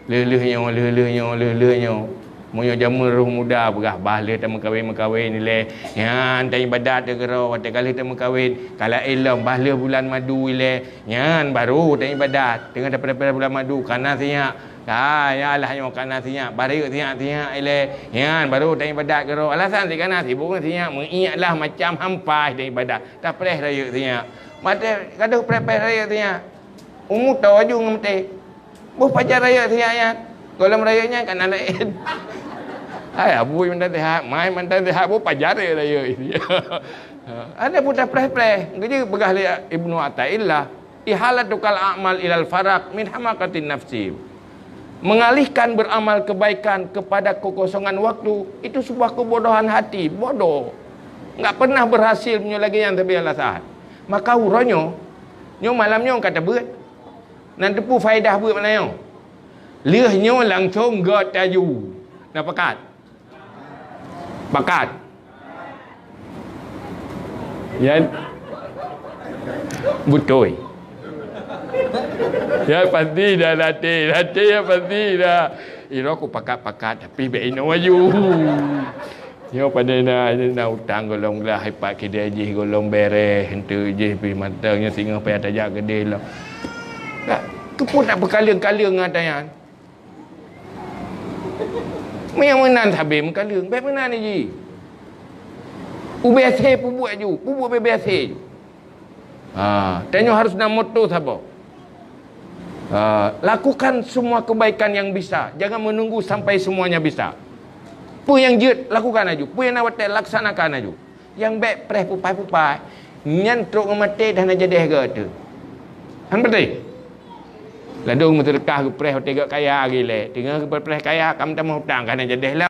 Lheueh-lheueh nyoe, lheueh-lheueh nyoe, lheueh-lheueh nyoe. Meunyoe jameun roh muda peugah, bah lheueh tameukawen-meukawen ilée. Nyan, tan ibadat teuh keudroe, watée ka lheueh tameukawen. Ka laén lom, bah lheueh bulan madu ilée. Nyan, baru tan ibadat. Teungoh tapeurah-peurah bulan madu, ka na sinyak. Ha, ya Allah nyoe ka na sinyak. Bah rayeuk sinyak-sinyak ilée. Nyan, baru tan ibadat keudroe. Alasan cit ka na sibuk ngon sinyak. Meuiek lah macam hampa tan ibadat. Tapreh rayeuk sinyak. Maté gadoh preh-preh rayeuk sinyak. Umu toe aju ngon maté. Boh pajan rayeuk siat nyan. Gohlom rayeuk nyan ka na laén. Hai, abui mantong sihat, mai mantong sihat, boh pajan rayeuk-rayeuk. Ha, ada pun dah preh-preh. Jadi peugah lé Ibnu Athaillah, "Ihalatukal a'mal ilal faraq min hamaqatin nafsi." Mengalihkan beramal kebaikan kepada kekosongan waktu, itu sebuah kebodohan hati, bodoh. Enggak pernah berhasil meunyoe lagée nyan, tapi Allah sahat. Maka uroe nyoe, nyoe malam nyoe ka tabeuet. Nan teupeu faedah beuet malam nyoe. Lheueh nyoe langsong gét taju. Na pakat? Pakat? Ya. Beutôi. Ya pasti dah latih, latih ya pasti dah. Iro ku pakat-pakat tapi bek inoe aju. Nyoe pandai na, na utang golom glah, ipat kidai jih golom bereh, enteuk jih pih mantong, nyoe singoh payah tajak keudeh lom. Ka, keupeue tapeukaleueng-kaleueng ngon ata nyan? Meunyo meunan sabe meukaleueng, bèk meunan jih. Ubé asèe peubuet ju, peubuet bèk-bèk asèe ju. Ha, tanyoe harus na moto saboh. Ha, lakukan semua kebaikan yang bisa, jangan menunggu sampai semuanya bisa. Peue nyang jeuet, lakukan aju. Peue nyang na watèe, laksanakan aju. Nyang bèk preh pupai-pupai, nyan trok ngon maté dah na jadèh gata. Han beutôi? Ladôm meuseudeukah geupreh watèe gata kaya lagèe lé, teungoh geupreh kaya ka meutamah utang, ka na jadèh lom.